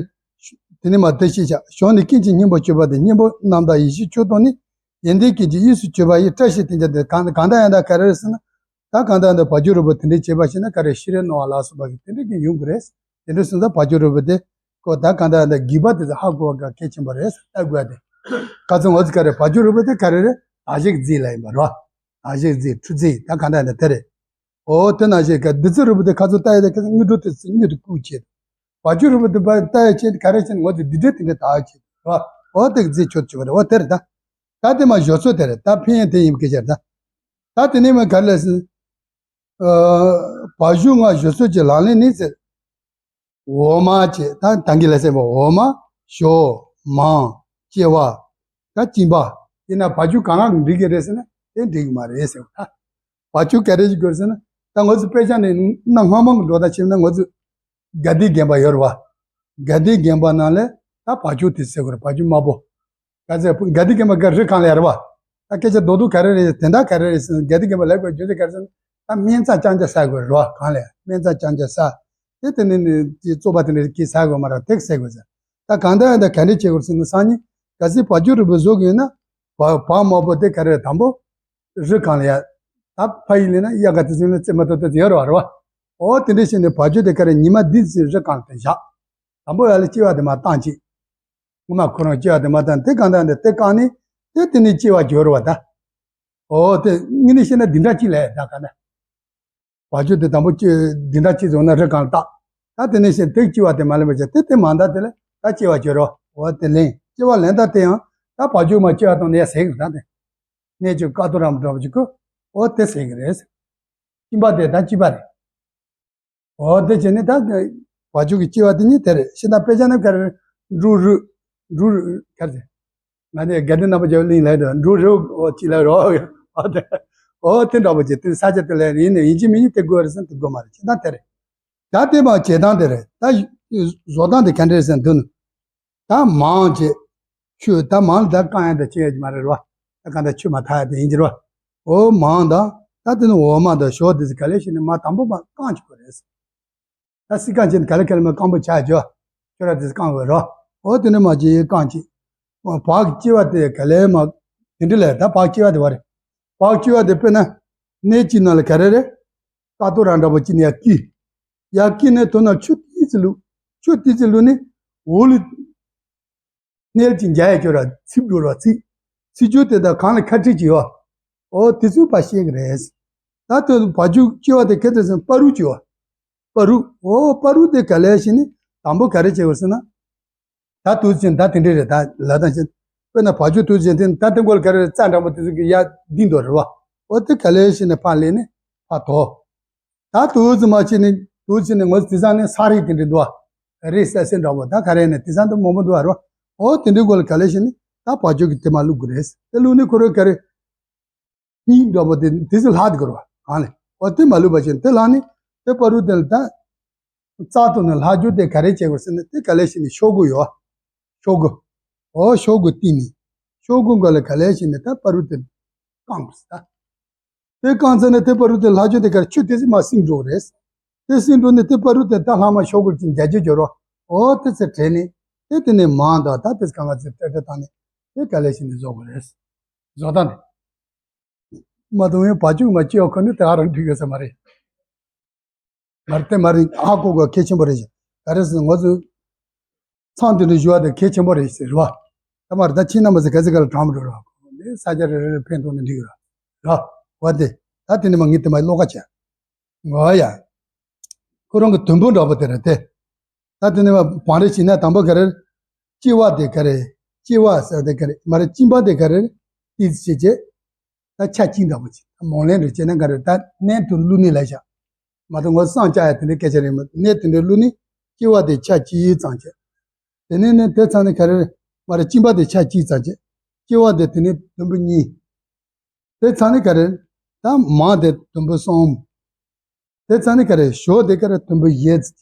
དེ་ནི་མ་དེ་ཤེས་བྱ་གཞུང་ནི་ཀུན་གྱི་སྙིང་པོ་སྤྱོད་པ་དེ་སྙིང་པོ་རྣམ་དག་ཡེ་ཤེས་མཆོག་ཏུ་ནི། ཡོན་ཏན་ཀུན་གྱི་དབྱིངས་སུ་གྱུར་པ་ཡི། བཀྲ་ཤིས་དེ་འདྲ་དེ་གང་གང་ལྟར་ཡང་དག་ག་རེ་རེད་ཟེར་ན། ད་གང་ལྟར་ཡང་དག་བ་ཕྱུགས་རིལ་བུ་དེ་འདྲའི་བྱེད་པ་ཤེས་ན་ག་རེ་ཤེས་རབ་རྣོ་བ་ལ་སོགས་པ་གི་དེ་འདྲའི་གི་ཡོང་གི་རེད། དེ་འདྲ་སོང་ཙང་བ་ཕྱུགས་རིལ་བུ་དེ། ཁོ་ད་གང་ལྟར་ཡང་དག་སྒྱིད་པ་དེ་ཚོ་ཧ་གོ་བ་ག་གལ་ཆེན་པོ་རེད་ལྟ་དགོས་ཏེ། ཁ་ཚོ་ངོ་ཚ་ག་རེ་བ་ཕྱུགས་རིལ་བུ་དེ་ག་རེ་རེད། དག་བྱེད་ཀྱི་རྫས་ལ་ཡིན་པ་རེད་བ། དག་བྱེད་ཀྱི་རྫས་འཁྲུ་རྫས་ད་གང་ལྟར་ཡང་དག་དེ་རེད། ཨོ་དེ་ནང་བཞིན་ག་བདུད་རྩི་རིལ་བུ་དེ་ཁ་ཚོ་ལྟ་ཡ་དེ་ཁ་ཚོ་དངུལ་གྲུ་དེ་ཚོ་དངུལ་དེ་བཀུག་བྱེད། བ་ཕྱུགས་རིལ་བུ་དེ་བ་ལྟ་ཡ་ཆེད་ག་རེ་བྱེད་ངོ་ཚ་འདི་འདྲའི་དེ་འདྲའི་དག་བྱེད་རོ། ཨོ་དེ་གི་རྫས་ཆོད་ཆོད་རེད། ཨོ་དེ་རེད་ད། ད་དེ་མ་བཞོ་ཚོས་དེ་རེད་ད་ཕན་ཡོན་དེ་ཡིན་སྐད་ཆ་རེད་ད། ད་དེ་ནས་མ་ག་ལས་ཟིན། བ་ཕྱུགས་ལྔ་བཞོ་ཚོས་ཀྱི་ལག་ལེན་ནི་ཟེར། འོ་མ་བཅས་ད་ད་གི་ལ་ཟེར་བ་འོ་མ། ཞོ། མར། ལྕེ་བ། ད་གཅིན་པ། དེ་ན་བ་ཕྱུགས་གང་ག་འགྲིག་གི་རེད་ཟེར་ན་དེ་འགྲིག་གི་མ་རེད་ཟེར་བ་ད། བ་ཕྱུགས་ག་རེ་ཞིག་དགོས་ཟེར་ན། ད་ང་ཚོ་དཔེ་ཆ་ནས་གནའ་སྔ་མོ་གི་འགྲོ་ད་ཕྱིན་ན་ང་ཚོ་དགའ་ལྡན་དགོན་པ་ཡོད་རེད་བ། དགའ་ལྡན་དགོན་པ་ནང་ལ་ད་བ་ཕྱུགས་དེ་ཟེར་དགོས་རེད་བ་ཕྱུགས་དམར་པོ། ག་ཚོད་དགའ་ལྡན་དགོན་པ་ག་རི་གང་ལ་ཡོད་རེད་བ། ད་སྐད་ཆ་རྡོག་རྡོག་ག་རེ་རེད་དེ་འདྲ་ག་རེ་རེད་ཟེར་ན་དགའ་ལྡན་དགོན་པ་ལ་དགོས་རྒྱུ་དེ་ག་རེ་ཟེར་ན། ད་སྨན་རྩྭ་རྐྱང་རྐྱང་ཟ་དགོས་རེད་བ་གང་ལ་ཡང་སྨན་རྩྭ་རྐྱང་རྐྱང་ཟ། དེ་དེ་ནས་ནི་དེ་བཙོག་པ་དེ་འདྲ་གི་ཟ་དགོས་མ་རེད་དེ་ཟ་དགོས་ཟེར། ད་གང་ལྟར་ཡང་ད་ག་འདྲ་བྱེད་དགོས་ཟེར་ན་སང་ཉིན་གལ་སྲིད་བ་ཕྱུགས་རིལ་བུ་བཟོ་དགོས་ན། བ་བ་དམར་པོ་དེ་ག་རེ་དང་པོ། རི་གང་ལ་ཡ། ད་ཕ་ཡུལ་ལ་ན་གཡག་ག་དེ་ཚོ་ནི་རྩེ་མ་ཏོག་ཏོ་དེ་ཡོད་རེད་བ། འོ་དེ་འདྲ་བྱས་ནས་བ་ཕྱུགས་དེ་ག་རེ་ཉི་མ་བདུན་ཙམ་རི་གང་དུ་བཞག་དང་པོ་ཡ་ལ་ལྕེ་བ་དེ་མ་བཏང་ཅིག་སྔོན་མ་ཁོ་རང་ལྕེ་བ་དེ་མ་བཏང་དེ་གང་ལྟར་འདི་དེ་བཀག་ནས་དེ་དེ་ནས་ལྕེ་བ་འགྱུར་བ་ད། འོ་དེ་དངོས་གནས་བཤད་ན་འདི་འདྲ་ཅིག་ལས་ད་ག་ན། བ་ཕྱུགས་དེ་དང་པོ་ལྕེ་འདི་འདྲ་ཅིག་བཟུང་ན་རི་གང་ལ་བཏགས། ད་དེ་ནས་བཤད་དེ་ལྕེ་བ་དེ་མ་ལེན་པ་བྱས་དེ་དེ་མ་འདའ་དེ་ལས་ད་ལྕེ་བ་འགྱུར་རོ། འོ་དེ་ལེན་ལྕེ་བ་ལེན་ད་དེ་ཡང་ད་བ་ཕྱུགས་མ་ལྕེ་བ་བཏང་ནས་ཡ་ཟེར་གི་ད་དེ། གནས་ཆུ་ཀ་ཏོ་རམ་འདྲ་བ་ཅིག་གོ། འོ་དེ་ཟེར་གི་རེད། གཅིན་པ་དེ་ད་གཅིན་པ་རེད། འོ་དེ་བྱས་ནས་ད་བ་ཕྱུགས་ཀྱི་གཅིན་པ་དེ་གཉིས་དེ་རེད། ཤི་ན་དཔེ་ཆ་ནང་ག་རེ་འབྲུ་རུ་འབྲུ་རུ་ག་རེ་ཟེར། ང་ཚོས་དགའ་ལྡན་རྣམ་པ་རྒྱལ་བའི་གླིང་ལ་འགྲོ་འགྲོ་རེའུ་འོ་གཅིག་ལ་རོ། འོ་དེ་འདྲ་པོ་ཅིག་དེ་ས་ཆ་དེ་ལ་ཡིན་ནས་ཡིན་གཅིག་མིན་གཅིག་དེ་དགོས་རེད་ཟེར་ན་དེ་དགོས་མ་རེད། ཅི་ད་དེ་རེད། ད་དེ་མ་བྱེད་སྟངས་དེ་རེད། ད་བཟོ་སྟངས་དེ་ག་འདྲ་རེད་ཟེར་ན་དུ་ནི་ད་མང་བྱེད་ཆུ་ད་མང་ལ་ད་བཀང་ཡ་ད་བྱེད་ཡ་གི་མ་རེད་རོ། ད་གང་ལྟར་ཆུ་མ་ཐག་ཡ་དེ་ཡིན་གྱི་རོ། འོ་མང་དང་ད་དེ་ནི་འོ་མ་དང་ཞོ་དེ་ཚོ་ག་ལེ་ཤི་ནས་མ་དང་པོ་མ་བཀང་བྱེད་དགོས་རེད། ད་སྲིད་བཀང་བྱས་ནས་ག་ལེ་ག་ལེ་མ་སྐམ་པོ་ཆགས་ཀྱི་ཡོད། ཁྱོད་ར་དེ་བཀང་དགོས་རོ། འོ་དེ་ནས་མ་བྱེད་ཡས་བཀང་བྱེད། བག་གི་ལྕི་བ་དེ་ག་ལེ་མ། དེ་འདྲ་ལས་ད་བག་ལྕི་བ་དེ་བ་རེད། བག་ལྕི་བ་དེ་དཔེར་ན། སྣེ་གཅིག་ནང་ལ་ག་རེ་རེད། ཀ་ཏོ་ར་འདྲ་པོ་གཅིག་ནས་ཡར་བསྐྱིལ། ཡར་བསྐྱིལ་ནས་དོ་ནང་ཆུ་ཏིག་ཙི་བླུགས། ཆུ་ཏིག་ཙི་བླུགས་ནས་འོག་ལ། སྣེ་གཅིག་འཇགས་ཡ་ཁྱོད་ར་ཚིག་འགྲོ་ར་ཚིག་ཚིག་ཆུ་དེ་དང་གང་ལ་ཁ་ཁྲིག་ཅིག་ཡོད། འོ་དེ་ཚོ་ཕར་བཤད་གི་རེད། ད་དོ་བ་ཕྱུགས་ལྕི་བ་དེ་ག་དེ་ཟེར་ན་སྤ་རུ་ཅིག་ཡོད། སྤ་རུ། འོ་སྤ་རུ་དེ་ག་ལེ་ཤི་ནས་དང་པོ་ག་རེ་བྱེད་དགོས་ཟེར་ན། ད་དུས་ཆེན་ད་དེ་འདྲ་རེད། ད་ལ་ད་ཆེན། དཔེར་ན་བ་ཕྱུགས་དུས་ཆེན་དེ་ད་དེ་མགོ་ལ་ག་རེ་རྩྭ་འདྲ་པོ་དེ་ཚོ་གི་ཡར་ལྡིང་འདུག་རེད་བ། འོ་དེ་ག་ལེ་ཤི་ནས་ཕར་ལེན་ནས་ཕར་དོ། ད་དུས་ཚོད་མ་ཕྱིན་ནས་དུས་ཕྱིན་ནས་ངོ་དེ་ཚང་ནས་ས་རིགས་དེ་འདྲ་འདུག་ཨ། རིགས་སད་སེ་འདྲ་པོ་ད་ག་རེ་ནས་དེ་ཚང་དུ་མང་པོ་འདུག་ཨ་རོ། འོ་དེ་འདྲའི་མགོ་ལ་ག་ལེ་ཤི་ནས་ད་བ་ཕྱུགས་ཀྱི་དེ་མ་བླུག་དགོས་རེད། དེ་བླུག་ནས་ཁོ་རོ་ག་རེ། སྙིང་འདྲ་པོ་དེ་དེ་ཚོ་ལྷག་དེ་དགོས་རོ་གང་ལས། འོ་དེ་མ་བླུག་པ་ཕྱིན་དེ་ལྷག་ནས་དེ་སྤ་རུ་དེ་ལ་ད། རྩ་ཐོག་ནས་ལྷག་རྒྱུ་དེ་ག་རེ་བྱེད་དགོས་ཟེར་ན་དེ་ག་ལེ་ཤི་ནས་ཤོག་གུ་ཡོད། ཤོག་གུ། འོ་ཤོག་གུ་བཏིང་ནས། ཤོག་གུ་མགོ་ལ་ག་ལེ་ཤི་ནས་ད་སྤ་རུ་དེ་བཀང་དགོས་ཟེར་ད། དེ་བཀང་ཚར་ནས་དེ་སྤ་རུ་དེ་ལྷག་རྒྱུ་དེ་གར་ཆུ་དེ་ཚོ་མར་སིམ་འགྲོ་གི་རེད། དེ་སིམ་འགྲོ་ནས་དེ་སྤ་རུ་དེ་ད་ལྷག་མ་ཤོག་གུ་ཅིག་འཇགས་རྒྱུ་འགྱུར་རོ། འོ་དེ་ཚེ་དྲན་ནས་དེ་དེ་ནས་མང་དང་ད་དེ་ཚེ་གང་ག་ཚེ་སྤྲད་སྤྲད་བཏང་ནས་དེ་ག་ལེ་ཤི་ནས་བཟོ་དགོས་རེད། བཟོ་སྟངས་དེ། མ་གཏོང་བའི་བ་ཕྱུགས་མ་སྐྱེ་བ་ཁོ་ནི་དེ་ཨ་རང་འགྲིག་ཡོད་ས་མ་རེད། མ་རེད་དེ་མ་རེད། ཧ་གོ་དགོས་གལ་ཆེན་པོ་རེད་ཤག་ག་རེ་ཟེར་ན་ང་ཚོ་མཚམས་དེ་འདྲ་ཞུ་བ་དེ་གལ་ཆེན་པོ་རེད་ཟེར་རེད་བ། ད་མ་རེད་ད་ཁྱེད་རྣམ་པ་ཚོ་ག་ཚོད་ག་ལ་དྲང་མི་འགྲོ་ར། ས་ཆ་རེ་རེ་རེ་ཕན་ཐོགས་ན་འགྲིག་ར། ར། བ་དེ། ད་དེ་ནས་མ་ངས་དེ་མ་བློ་ཁ་བྱས། ང་ཡ། ཁོ་རང་གི་དུམ་བུ་འདྲ་པོ་དེ་རེད་དེ། ད་དེ་ནས་མ་བང་རེ་བྱས་ན་དང་པོ་ག་རེ། ལྕི་བ་དེ་ག་རེ། ལྕི་བ་ཟེར་དེ་ག་རེ་མ་རེད། གཅིན་པ་དེ་ག་རེ། ཏིག་ཙི་བྱས་བྱས། ད་ཆ་གཅིག་འདྲ་པོ་ཅིག་མོ་ལེན་རེ་བྱས་ན་ག་རེ་ད་སྣེ་དུ་བླུགས་ནི་ལ་བཞག་མ་གཏོགས་ངོ་བསམ་བྱ་ཡ་དེ་འདྲའི་སྐད་ཆ་རེད་མ། སྣེ་དེ་འདྲའི་བླུགས་ནི་ལྕི་བ་དེ་ཆ་གཅིག་ཙམ་བྱས། དེ་ནས་ནི་དེ་ཚང་ནི་ག་རེ་མ་རེད། གཅིན་པ་དེ་ཆ་གཅིག་ཙམ་བྱས། ལྕི་བ་དེ་དེ་ནི་དུམ་བུ་གཉིས། དེ་ཚང་ནི་ག་རེ་ད་མང་དེ་དུམ་བུ་གསུམ། དེ་ཚང་ནི་ག་རེ་ཞོ་དེ་ག་རེ་དུམ་བུ་བཞི་ཙམ།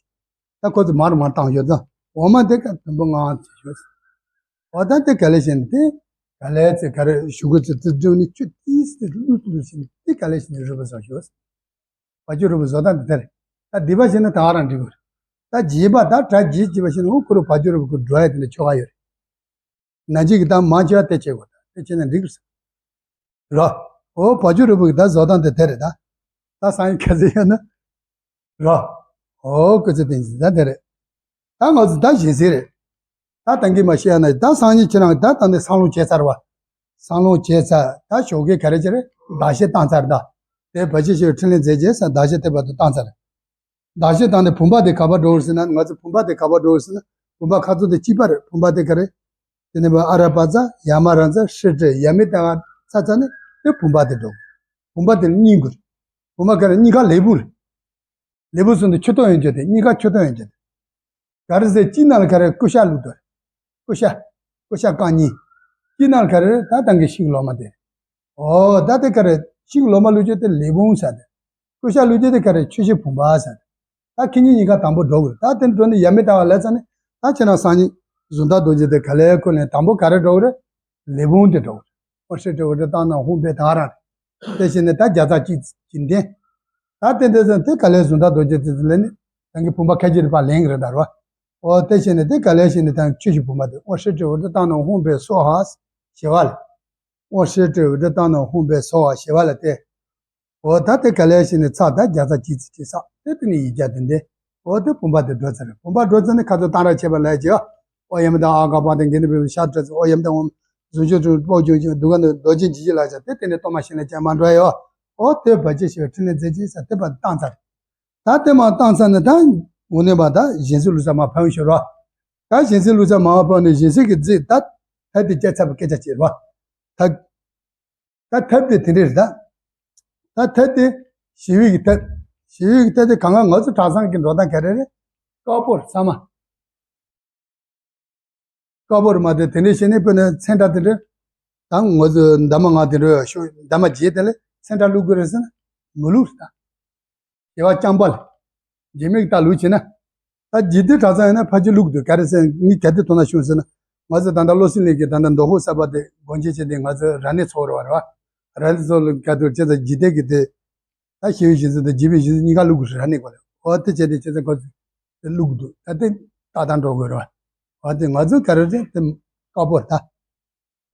ད་ཁོ་ཚོ་མར་མར་བཏང་ཡོད་ཙང་འོ་མ་དེ་ག་དུམ་བུ་ལྔ་ཙམ་ཡོད། འོ་ད་དེ་ག་ལེ་བྱས་ནས་དེ་ག་ལེ་ཚེ་ག་རེ་ཞུ་གི་ཚེ་དེ་འགྲོ་ནས་ཆུ་ཏིས་དེ་བླུགས་བླུགས་བྱས་ནས་དེ་ག་ལེ་བྱས་ནས་རུལ་བ་བཟོ་ཞོ། བ་ཕྱུགས་རུལ་བ་བཟོ་སྟངས་དེ་དེ་རེད། ད་སྡིག་པ་བྱས་ན་ད་ག་རང་འགྲིག་གི་རེད། ད་རྗེས་པ་ད་གྲ་རྗེས་བྱས་པ་བྱས་ན་འོ་ཁོ་རུ་བ་ཕྱུགས་རུལ་བ་ཁོ་འགྲོ་ཡ་དེ་འདྲ་ཆོ་ག་ཡོད་རེད། ན་གཞི་གི་ད་མང་ཆེ་བ་དེ་བྱེད་དགོས། ད་དེ་བྱས་ན་འགྲིག་གི་རེད། རོ། འོ་བ་ཕྱུགས་རུལ་བ་གི་ད་བཟོ་སྟངས་དེ་དེ་རེད་ད། ད་སང་ཉིན་ག་ཚོད་ཡོད་ན། རོ། འོ་སྐུ་ཚེ་བརྟན་ཅིག་ད་དེ་རེད། ད་ང་ཚོ་ད་གཞན་སེལ་རེད། ད་ད་གིན་མ་བཤད་ན་ད་སང་ཉིན་ཁྱེད་རང་ད་ད་ནས་སང་ལོང་བྱས་ཚར་བ། སང་ལོང་བྱས་ཚར་ད་ཞོགས་ཀས་ག་རེ་བྱས་རེད། ཟླ་ཤེལ་བཏང་ཚར་ད། དེ་བ་ཕྱུགས་ཞེས་འཕྲིན་ལས་མཛད་རྗེས་ས་ཟླ་ཤེལ་དེ་བར་དུ་བཏང་ཚར། ཟླ་ཤེལ་བཏང་ནས་བུམ་པ་དེ་ག་པར་འགྲོ་གི་རེད་ཟེར་ན། ང་ཚོ་བུམ་པ་དེ་ག་པར་འགྲོ་གི་རེད་ཟེར་ན། བུམ་པ་ཁ་ཚུགས་དེ་གཅིག་པ་རེད། བུམ་པ་དེ་ག་རེ། དེ་ནས་ཨ་ར་པ་ཙ་ཡ་མ་ར་ཙ་ཧྲི་ཏྲི་ཡ་མི་ཏ་ག་ཚ་ཚ་ནི་དེ་བུམ་པ་དེ་འགྲོ། བུམ་པ་དེ་ནི་གཉིས་དགོས་རེད། བུམ་པ་ག་རེ་གཉིས་ཀ་ལེགས་པོ་རེད། ལེགས་པོ་སོང་དུས་ཆུ་ཐོག་ཡོང་རྒྱུ་དེ་གཉིས་ཀ་ཆུ་ཐོག་ཡོང་རྒྱུ་དེ། ག་རེ་ཟེར་གཅིག་ནང་ལ་ག་རེ་ཀུ་ཤ་བླུགས་འདུག་ཀུ་ཤ། ཀུ་ཤ་རྐང་གཉིས། གཅིག་ནང་ལ་ག་རེ་ད་ད་གིན་ཤིང་ལོ་མ་དེ། འོ་ད་དེ་ག་རེ་ཤིང་ལོ་མ་བླུགས་རྒྱུ་དེ་ལེགས་པོ་ཟེར་དེ། ཀུ་ཤ་བླུགས་རྒྱུ་དེ་ག་རེ་ཆུ་ཤེལ་བུམ་པ་ཟེར་དེ། ད་ཁྱེད་གཉིས་གཉིས་ཀ་དང་པོ་འགྲོ་དགོས། ད་དེ་འགྲོ་ནས་ཡ་མི་ཏ་བ་ལ་ཚ་ནས་ད་ཁྱེད་རང་སང་ཉིན་གཟུངས་ཐག་རྡོ་རྗེ་དེ་ག་ལེར་ཁུར་ནས་དང་པོ་ག་རེ་འགྲོ་གི་རེད། ལེགས་པོ་དེ་འགྲོ་གི་རེད། ཨོ་ཧྲི་ཏྲི་ཝི་ཏྲི་ཏང་ན་ཧུང་པེ་ད་ར་རེད། དེ་བཞིན་ནས་ད་བརྒྱ་རྩ་གཅིག་གཅིག་འདེན། ད་དེ་འདྲ་ཟེར་དེ་ག་ལེར་གཟུངས་ཐག་རྡོ་རྗེ་དེ་ཚོ་ལེན་ནས་ད་གིན་བུམ་པ་ཁ་ཅིག་རེ་ཕར་ལེན་གི་རེད་ད་རོ། ཨོ་དེ་བཞིན་ནས་དེ་ག་ལེར་བཞིན་ནས་ད་ཆུ་ཤེལ་བུམ་པ་དེ་ཨོ་ཧྲི་ཏྲི་ཝི་ཏྲི་ཏང་ན་ཧུང་པེ་སོ་ཧ་ཞེས་པ་ལ། ཨོ་ཧྲི་ཏྲི་ཝི་ཏྲི་ཏང་ན་ཧུང་པེ་སོ་ཧ་ཞེས་པ་ལ་དེ། འོ་ད་དེ་ག་ལེར་བཞིན་ནས་ཚར་ད་བརྒྱ་རྩ་གཅིག་ཙམ་ཅིག་ཚར་དེ་དེ་ནས་ཡིག་བརྒྱ་དེ་འདེན། འོ་དེ་བུམ་པ་དེ་འགྲོ་ཚར་རེད། བུམ་པ་འགྲོ་ཚར་ནས་ཁ་ཚོ་གཏང་རག་བྱེད་པ་ལས་ཀྱི། ཨོ་ཡ་མི་ད་ཨ་ག་པ་དེ་འགན་ནི་བེ་ཤ་ཏྲ་ཚོ་ཨོ་ཡ་མི་ད་འོ་མི་གཟུངས་ཆུ་ཏྲུ་པོ་ཅུང་ཅུང་དུ་ག་ནི་རྡོ་རྗེ་འཇིགས་བྱེད་ལ་བྱ་དེ་དེ་ནས་གཏོར་མ་བཞེས་ལ་བྱ་མ་འགྲོ་ཡོ། ཨོ་དེ་བ་ཅི་ཞེས་པའི་འཕྲིན་ལས་མཛད་ཅིག་ས་དེ་བ་བཏང་ཚར། ད་དེ་མ་བཏང་ཚར་ནས་ད་འོ་ནས་མ་ད་གཞན་སེལ་ལུགས་ས་མ་ཕན་ཞོར་བ། ད་གཞན་སེལ་ལུགས་ས་མ་ཕན་ནས་གཞན་སེལ་གྱི་རྫས་ད་ཐབས་དེ་སྐྱ་ཚབ་སྐད་ཆ་བྱེད་རོ། ད་ད་ཐབས་དེ་དེ་འདྲས་རེད་ད། ད་ཐད་དེ་ཞི་བའི་གི་ཐད། ཞི་བའི་གི་ཐད་དེ་གང་ག་ང་ཚོ་གྲྭ་ཚང་གི་འགྲོ་སྟངས་ག་རེ་རེད། དཀར་པོར་ཚང་མ། དཀར་པོར་མ་དེ་དེ་འདྲའི་བྱས་ནས་དཔེར་ན་ཚན་ཁྲ་དེ་འདྲ། ད་ང་ཚོ་འདབ་མ་ལྔ་དེ་འདྲ་ཤོ་འདབ་མ་བརྒྱད་དེ་ལས་ཚན་ཁྲ་བླུག་དགོས་རེད་ཟེར་ན་མི་བླུག་ད། དགེ་བ་རྐྱང་པ་ལ། རྗེས་མའི་ད་ལུས་བྱས་ན། ད་འཇིག་རྟེན་གྲྭ་ཚང་ཡིན་ན་ཕལ་ཆེར་བླུག་འདུག་ག་རེ་ཟེར་ངས་ག་དེ་མཐོང་ན་བྱུང་ཟེར་ན། ང་ཚོ་ད་ལྟ་བློ་སེང་ལེགས་ཀྱིས་ད་ལྟ་མདོ་ཁོག་གསར་པ་དེ་སྒོ་འབྱེད་བྱས་ཏེ་ང་ཚོ་རབ་གནས་ཚོགས་རེད་བ་རེད་བ། རབ་གནས་ཚོགས་ལ་ག་དུས་བྱས་ཙང་འཇིག་རྟེན་གྱི་དེ། ད་ཞི་བའི་ཞི་འཛིན་དང་འཇིགས་པའི་ཞི་འཛིན་གཉིས་ཀ་བླུག་དགོས་རེད་རབ་གནས་སྐོར་ལ། འོ་དེ་བྱས་ཏེ་བྱས་ཙང་ཁོ་ཚོས་དེ་བླུག་འདུག་ད་དེ་ཏག་ཏག་འགྲོ་དགོས་རེད་བ། འོ་དེ་ང་ཚོ་ག་རེ་རེད་དེ་དཀར་པོ་ད།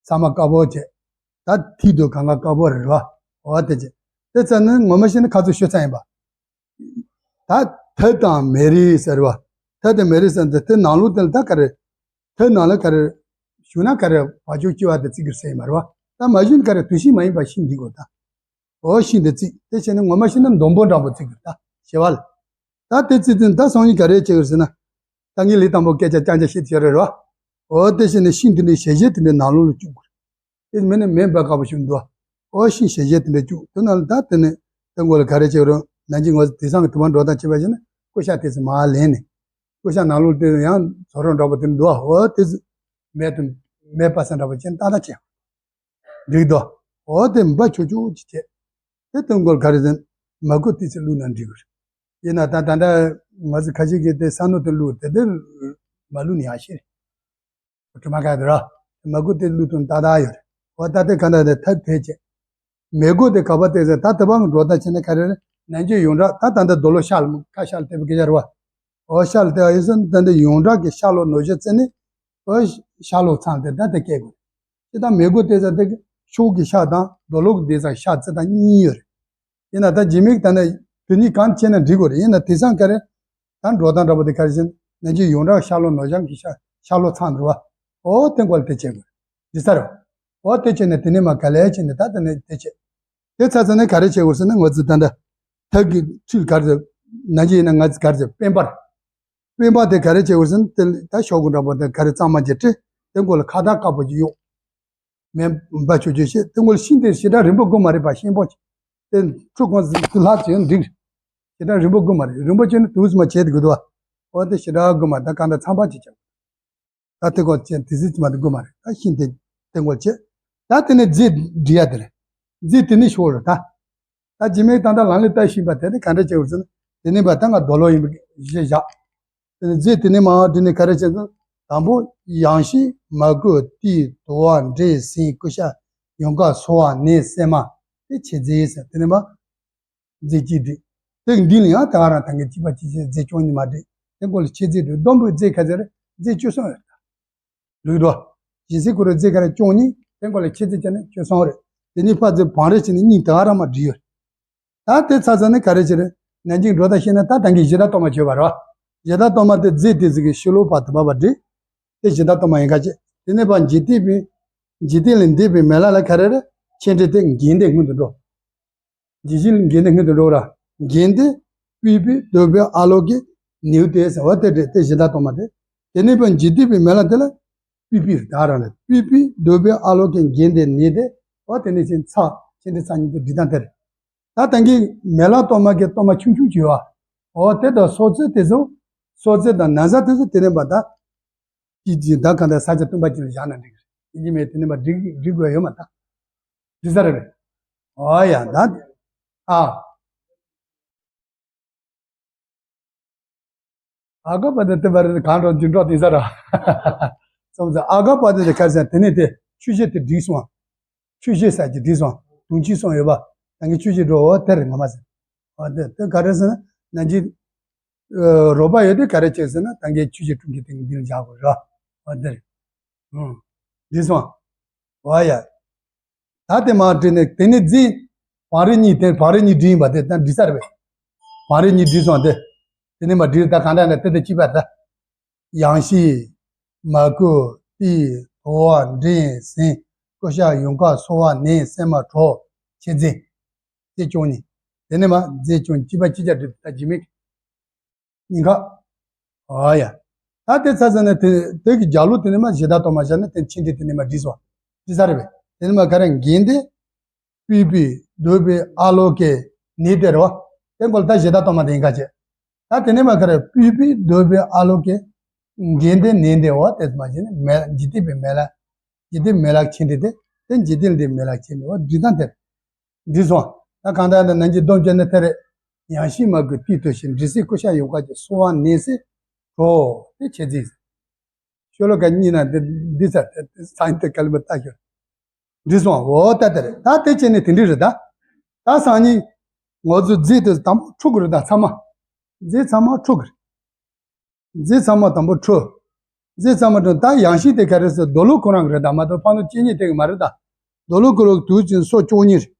ཚང་མ་དཀར་པོ་བྱས། ད་མཐིལ་དུ་གང་ག་དཀར་པོ་རེད་བ། འོ་དེ་བྱས། དེ་ཚ་ནི་ངོ་མ་བཤད་ན་ཁ་ཚོ་ཤོད་ཚ་ཡིན་པ། ད་ཐད་དང་མེ་རི་ཟེར་བ། ཐད་དང་མེ་རི་ཟེར་འདི་དེ་ནང་ལོགས་དེ་ལ་ད་ག་རེ། ཐད་ནང་ལ་ག་རེ། ཞུ་ན་ག་རེ་བ་ཅོག་ཅི་བ་དེ་བརྩི་གི་ཟེར་ཡིན་པ་རེད་བ། ད་མ་ཞུ་ན་ག་རེ་དུས་ཤིང་མ་ཡིན་པ་ཤིང་འདི་དགོས་ད། འོ་ཤིང་དེ་བརྩིགས་དེ་བྱས་ནས་ངོ་མ་བཤད་ན་འདོམ་པོ་འདྲ་པོ་བརྩིགས་དགོས་ད་ཞེ་བ་ལ། ད་དེ་བརྩིགས་དུས་ད་སང་ཉིན་ག་རེ་བྱེད་དགོས་ཟེར་ན། ད་ངས་ལས་དང་པོ་སྐད་ཆ་རྐྱང་རྐྱང་བཤད་ཐུབ་རེད་རོ། འོ་དེ་བྱས་ནས་ཤིང་དེ་འདྲའི་ཞལ་ཞལ་དེ་འདྲའི་ནང་ལོགས་ལ་བཅུག་དགོས། དེ་མིན་ན་མེ་འབར་དཀར་པོ་ཞིག་འདུག་འོ་ཤིང་ཞལ་ཞལ་དེ་འདྲ་བཅུག་དེ་ནང་ལ་ད་དེ་ནས་དེ་མགོ་ལ་ག་རེ་བྱེད་རོ་ནང་གི་ངོ་དེང་སང་གི་དུ་མ་འགྲོ་སྟངས་བྱེད་པ་བྱས་ན་ཀུ་ཤ་དེ་ཚོ་མར་ལེན་ནས། ཀུ་ཤ་ནང་ལོགས་དེ་ཡང་ཚོ་རོགས་འདྲ་པོ་དེ་འདུག་འོ་དེ་ཚོ་མེ་དུ་མེ་སྤར་ས་འདྲ་པོ་བྱས་ནས་ཏག་ཏག་བྱས། འགྲིག་འདུག་འོ་དེ་འབའ་ཆུ་ཆུ་ཅིག་བྱས། དེ་དུས་མགོར་ག་རེ་ཟེར། མ་བསྐོལ་ཏོག་ཙམ་བླུགས་ན་འགྲིག་གི་རེད། ཡིན་ན་ད་ད་ལྟ་ང་ཚོ་ཁ་ཤས་ཀྱིས་དེ་ས་སྣོད་དུ་བླུགས་དེ་དེ་མ་བླུགས་ནི་ཡག་ཤོས་རེད། དྲི་མ་ག་དེ་ར། མ་བསྐོལ་ཏོག་ཙམ་བླུགས་དུས་ཏག་ཏག་ཡོད་རེད། འོ་ད་དེ་ག་འདྲ་དེ་ཐབས་དེ་བྱས། མ་བསྐོལ་དེ་ག་པར་བལྟས་ཟེར་ད་དེ་བ་ངས་འགྲོ་ད་བྱས་ན་ག་རེ་རེད། ནན་གྱི་ཡོངས་གྲགས་ད་ད་ལྟ་རྡོ་ལོ་ཤ་ལ་ཁ་ཤ་ལ་བལྟས་པའི་སྐད་ཆ་རེད་བ། འོ་ཤ་ལ་བལྟས་པ་ཡིན་ཟེར་ན་ད་ལྟ་ཡོངས་གྲགས་ཀྱི་ཤ་ལོ་ནོར་བྱེད་བརྩི་ནས། འོ་ཤ་ལོ་ཚང་དེ་ད་དེ་སྐད་དགོས། ཅི་ལྟར་མ་བསྐོལ་ཏོག་ཙམ་དེ་གི་ཤོག་གི་ཤ་དང་རྡོ་ལོ་གི་དེ་ཚང་ཤ་རྩི་སྟངས་གཉིས་ཡོད་རེད། ཡིན་ན་ད་རྗེས་མའི་ད་ནི་དེ་གཉིས་གང་བྱས་ན་འགྲིག་གོ་རེད། ཡིན་ན་དེང་སང་ག་རེ། ད་འགྲོ་སྟངས་འདྲ་པོ་དེ་ག་རེ་བྱས་ན་ནན་གྱི་ཡོངས་གྲགས་ཤ་ལོ་ནོར་བྱང་གི་ཤ་ཤ་ལོ་ཚང་འགྲོ་བ། འོ་དེ་མགོ་ལ་དེ་བྱེད་དགོས་རེད། འདི་ཚར་རོ། འོ་དེ་བྱས་ནས་དེ་ནས་མ་ག་ལེ་བྱས་ནས་ད་དེ་ནས་དེ་བྱེད། དེ་ཚར་ཚར་ནས་ག་རེ་བྱེད་དགོས་ཟེར་ན་ང་ཚོ་ད་ལྟ་ཐབ་ཀྱི་ཁྲིལ་ག་རེ་ཟེར། ནན་གྱི་ཡིན་ན་ང་ཚོ་ག་རེ་ཟེར་དཔོན་པར། དཔོན་པ་དེ་ག་རེ་བྱེད་དགོས་ཟེར་ན་དེ་ད་ཤོག་གུ་འདྲ་པོ་དེ་ག་རེ་གཙང་མ་ཅིག་བྲིས། དེ་མགོ་ལ་ཁ་བཏགས་དཀར་པོ་ཅིག་གཡོགས། མེ་འབར་ཆོག་ཆོག་བྱས་དེ་མགོ་ལ་ཤིང་དེ་ཞེ་དྲག་རིང་པོ་དགོས་མ་རེད་པ། ཤིང་པོ་ཅིག་དེ་ཁྲུ་གང་ཟིག་དེ་ལྷག་ཅིག་ཡང་འགྲིག་ཞེ་དྲག་རིང་པོ་དགོས་མ་རེད། རིང་པོ་བྱས་ན་དུས་མ་བྱས་དེ་དགོས་འདུག་བ། འོ་དེ་ཞེ་དྲག་དགོས་མ་རེད། ད་གང་ལྟར་ཚང་པ་ཅིག་བྱ། ད་དེ་གོ་ཅན་དེ་སྲིད་ཅི་མ་དེ་དགོས་མ་རེད། ད་ཤིང་དེ་དེ་མགོ་ལ་བྱས། ད་དེ་ནས་རྫས་འབྲི་ཡ་དེ་རེད། རྫས་དེ་ནས་ཤོག་རེད་ད། ད་རྗེས་མའི་ད་ལྟ་ལམ་ལས་བལྟ་བཞིན་པ་དེ་ནི་ག་འདྲ་བྱེད་དགོས་ཟེར་ན། དེ་ནས་པ་ད་ང་རྡོ་ལོ་ཡིན་པ་ཞེས་བཞག་དེ་ནས་རྫས་དེ་ནས་མ་དེ་ནས་ག་རེ་བྱེད་ཟེར། དང་པོ་ཡང་ཤིང་མ་བསྐོལ་ཏིལ་དུ་བ་འབྲས་སྲན་ཀུ་ཤ་ཡོང་ཀ་སོལ་བ་ནས་སྲན་མ་དེ་ཆེ་རྫས་ཟེར། དེ་ནས་པ་རྫས་གཅིག་བསྒྲིགས། དེ་འདི་ལ་ཡང་ད་ག་རང་ད་གིན་གཅིག་པ་གཅིག་བྱས་རྫས་བཅུ་གཉིས་མ་བསྒྲིགས། དེ་མགོ་ལ་ཆེ་རྫས་བསྒྲིགས། བསྡོམས་པས་རྫས་ག་ཚད་རེད། རྫས་བཅུ་གསུམ་ཡོད་རེད་ད། རིགས་འགྲོ། སྦྱིན་སྲེག་ཁོ་རའི་རྫས་ག་རེ་བཅུ་གཉིས། དེ་མགོ་ལ་ཆེ་རྫས་བྱས་ན་བཅུ་གསུམ་རེད། དེ་ནས་ཕར་ཚུར་བང་རིམ་བྱས་ནས་གཉིས་ད་ག་རང་མ་བསྒྲིགས་ཡོད་རེད། ད་དེ་ཚར་ཚར་ནས་ག་རེ་བྱེད་རེད། ནན་གྱིས་འགྲོ་ད་ཤེས་ན་ད་ད་གིན་གཞི་བདག་གཏོར་མ་བྱོས་པ་རེད་བ། གཞི་བདག་གཏོར་མ་དེ་རྫས་དེ་ཚོ་གི་ཕྱི་ལོགས་བར་དུ་བབས་པ་བསྒྲིགས། དེ་གཞི་བདག་གཏོར་མ་ཡིན་ཁ་ཅིག་དེ་ནས་ཕར་འཇིག་རྟེན་པའི། འཇིག་རྟེན་ལས་འདས་པའི་མི་ལ་ལ་ག་རེ་རེད། ཆེ་འབྲིང་དེ་འགན་དེ་སྔོན་དུ་འགྲོ། འཇིགས་བྱེད་འགན་དེ་སྔོན་དུ་འགྲོ་ར། འགན་དེ། པུས་པའི་གདོལ་པའི་ཨ་ལོ་གི་ནེའུ་ཏེ་ཟེར་བ་དེ་རེད། དེ་གཞི་བདག་གཏོར་མ་དེ། དེ་ནས་ཕར་འཇིག་རྟེན་པའི་མི་ལ་དེ་ལ། པུས་པའི་ད་རང་རེད། པུས་པའི་གདོལ་པའི་ཨ་ལོ་གི་འགན་དེ་ནེའུ་ཏེ། འོ་དེ་ནས་ཕྱིན་ཚར་ཆེ་འབྲིང་ཚར་གཉིས་དེ་སྒྲིག་སྟངས་དེ་རེད། ད་ད་གིན་མེ་ལྷ་གཏོར་མ་གི་གཏོར་མ་ཆུང་ཆུང་བྱོས་བ། འོ་དེ་དང་སྲོག་རྩོལ་དེ་ཚོ། སྲོག་རྩོལ་དང་ན་བཟའ་དེ་ཚོ་དེ་ནས་ཕར་ད། ཀྱི་ཀྱི་ད་གང་ལྟར་ས་ཆ་བཏུམ་པ་ཅིག་ལ་བཞག་ན་འགྲིག་གི་རེད། ཡིན་གཅིག་མིན་གཅིག་དེ་ནས་མར་འགྲིག་འགྲིག་དགོས་ཡོད་མ་ད། འགྲིག་ས་རེད་པས། ཨོ་ཡ་ད། ཨ། ཨ་ག་པ་དེ་དེ་བར་གང་འགྲོ་འཇུག་འགྲོ་དེ་ས་ར། སོང་ཙང་ཨ་ག་པ་དེ་དེ་གར་ས་དེ་ནས་དེ་ཆུ་བཞི་དེ་འགྲིག་སོང་། ཆུ་བཞི་ས་ཀྱི་འགྲིག་སོང་། དུང་ཆུ་སོང་ཡོད་པ། ད་གིན་ཆུ་བཞི་འགྲོ་འོ་དེ་རེད་ངོ་མ་ཟེར། ཨོ་དེ་དེ་ག་རེ་ཟེར་ན་ན་འཇིག་རོགས་པ་ཡོད་དུས་ག་རེ་བྱེད་ཟེར་ན་ད་གིན་ཆུ་བཞི་དྲུང་གི་སྟེང་འདི་ལ་བཞག་དགོས་ར། འོ་དེ་རེད། ཨུང་། འགྲིག་སོང་། འོ་ཡ། ད་དེ་མར་བྲིས་ནས་དེ་ནས་རྫས། བང་རིམ་གཉིས་དེ་བང་རིམ་གཉིས་བྲིས་ཡིན་པ་དེ་ད་འགྲིག་ས་རེད་པས། བང་རིམ་གཉིས་བྲིས་སོང་དེ། དེ་ནས་མར་བྲིས་ད་གང་འདྲ་ན་དེ་དང་གཅིག་པ་ད། ཡང་ཤིང་། མ་བསྐོལ་ཏིལ་དུ་བ་འབྲས་སྲན་ཀུ་ཤ་ཡོང་ཀ་སོལ་བ་ནས་སྲན་མ་གྲོ་ཆེ་རྫས། རྫས་བཅུ་གཉིས། དེ་ནས་མར་རྫས་བཅུ་གཉིས་གཅིག་པ་གཅིག་རྐྱང་བྲིས་ད་རྗེས་མའི་ཉིན་ཁ། ཨ་ཡ། ད་དེ་ཚར་ཚར་ནས་དེ་དེ་གི་རྒྱབ་ལོགས་དེ་ནས་མར་གཞི་བདག་གཏོར་མ་བཞག་ན་དེ་ཆེ་འབྲིང་དེ་ནས་མར་བྲིས་སོང་། བྲིས་ས་རེད་པས། དེ་ནས་མར་ག་རེ་འགན་དེ། པུས་པའི་ འདོད་པའི་ཨ་ལོ་ཀེ་ནི་དེ་རོ། དེ་འགོལ་ད་གཞི་བདག་སྟོང་པ་དེ་ཡིན་ཁ་ཆེ། ད་དེ་ནས་མ་ཁ་རེ་པུས་པའི་འདོད་པའི་ཨ་ལོ་ཀེ་འགན་དེ་ནན་དེ་འོ་དེ་མ་བྱས་ནས་མེ་འཇིག་རྟེན་པའི་མེ་ལ་འཇིག་རྟེན་མེ་ལག་ཆེན་དེ་དེ་དེ་འཇིག་རྟེན་འདི་མེ་ལག་ཆེན་དེ་འོ་འདི་དང་དེར་འདི་སོང་། ད་གང་ལྟར་ན་ནན་གྱི་སྡོམ་བཅད་ནས་དེ་རེད། ཡང་ཤི་མ་དགོས་ཏིས་ཐོས་ཤིང་འདྲི་སྲིད་ཀུ་ཤ་ཡོ་ག་ཀྱི་སོ་བ་ནན་སེ་གྲོ་དེ་ཆེ་ཚིག་ཤོ་ལོ་ཀ་གཉིས་ན་འདི་འདི་ཚ་དེ་དེ་ཚ་ཡིན་དེ་ག་ལ་མི་ལྟ་ཤོར། འདི་སོང་འོ་ད་དེ་རེད། ད་དེ་བྱས་ནས་དེ་འདྲི་རེད་ད། ད་སང་ཉིན་ང་ཚོ་རྫས་དེ་དང་པོ་འཁྲུ་གི་རེད་ད་ཚང་མ། རྫས་ཚང་མ་འཁྲུ་གི་རེད། རྫས་ཚང་མ་དང་པོ་འཁྲུ། རྫས་ཚང་མ་འཁྲུ་ད་ཡང་ཤི་དེ་ག་རེད་ཟེར་རྡོ་ལུག་ཁོ་རང་གི་རེད་ད་མ་གཏོགས་ཕ་ནུ་སྐྱེ་ཉེ་དེ་གི་མ་རེད་ད། རྡོ་ལུག་ཁོ་རང་དུས་ཅིན་སོ་བཅུ་གཉིས་རེད།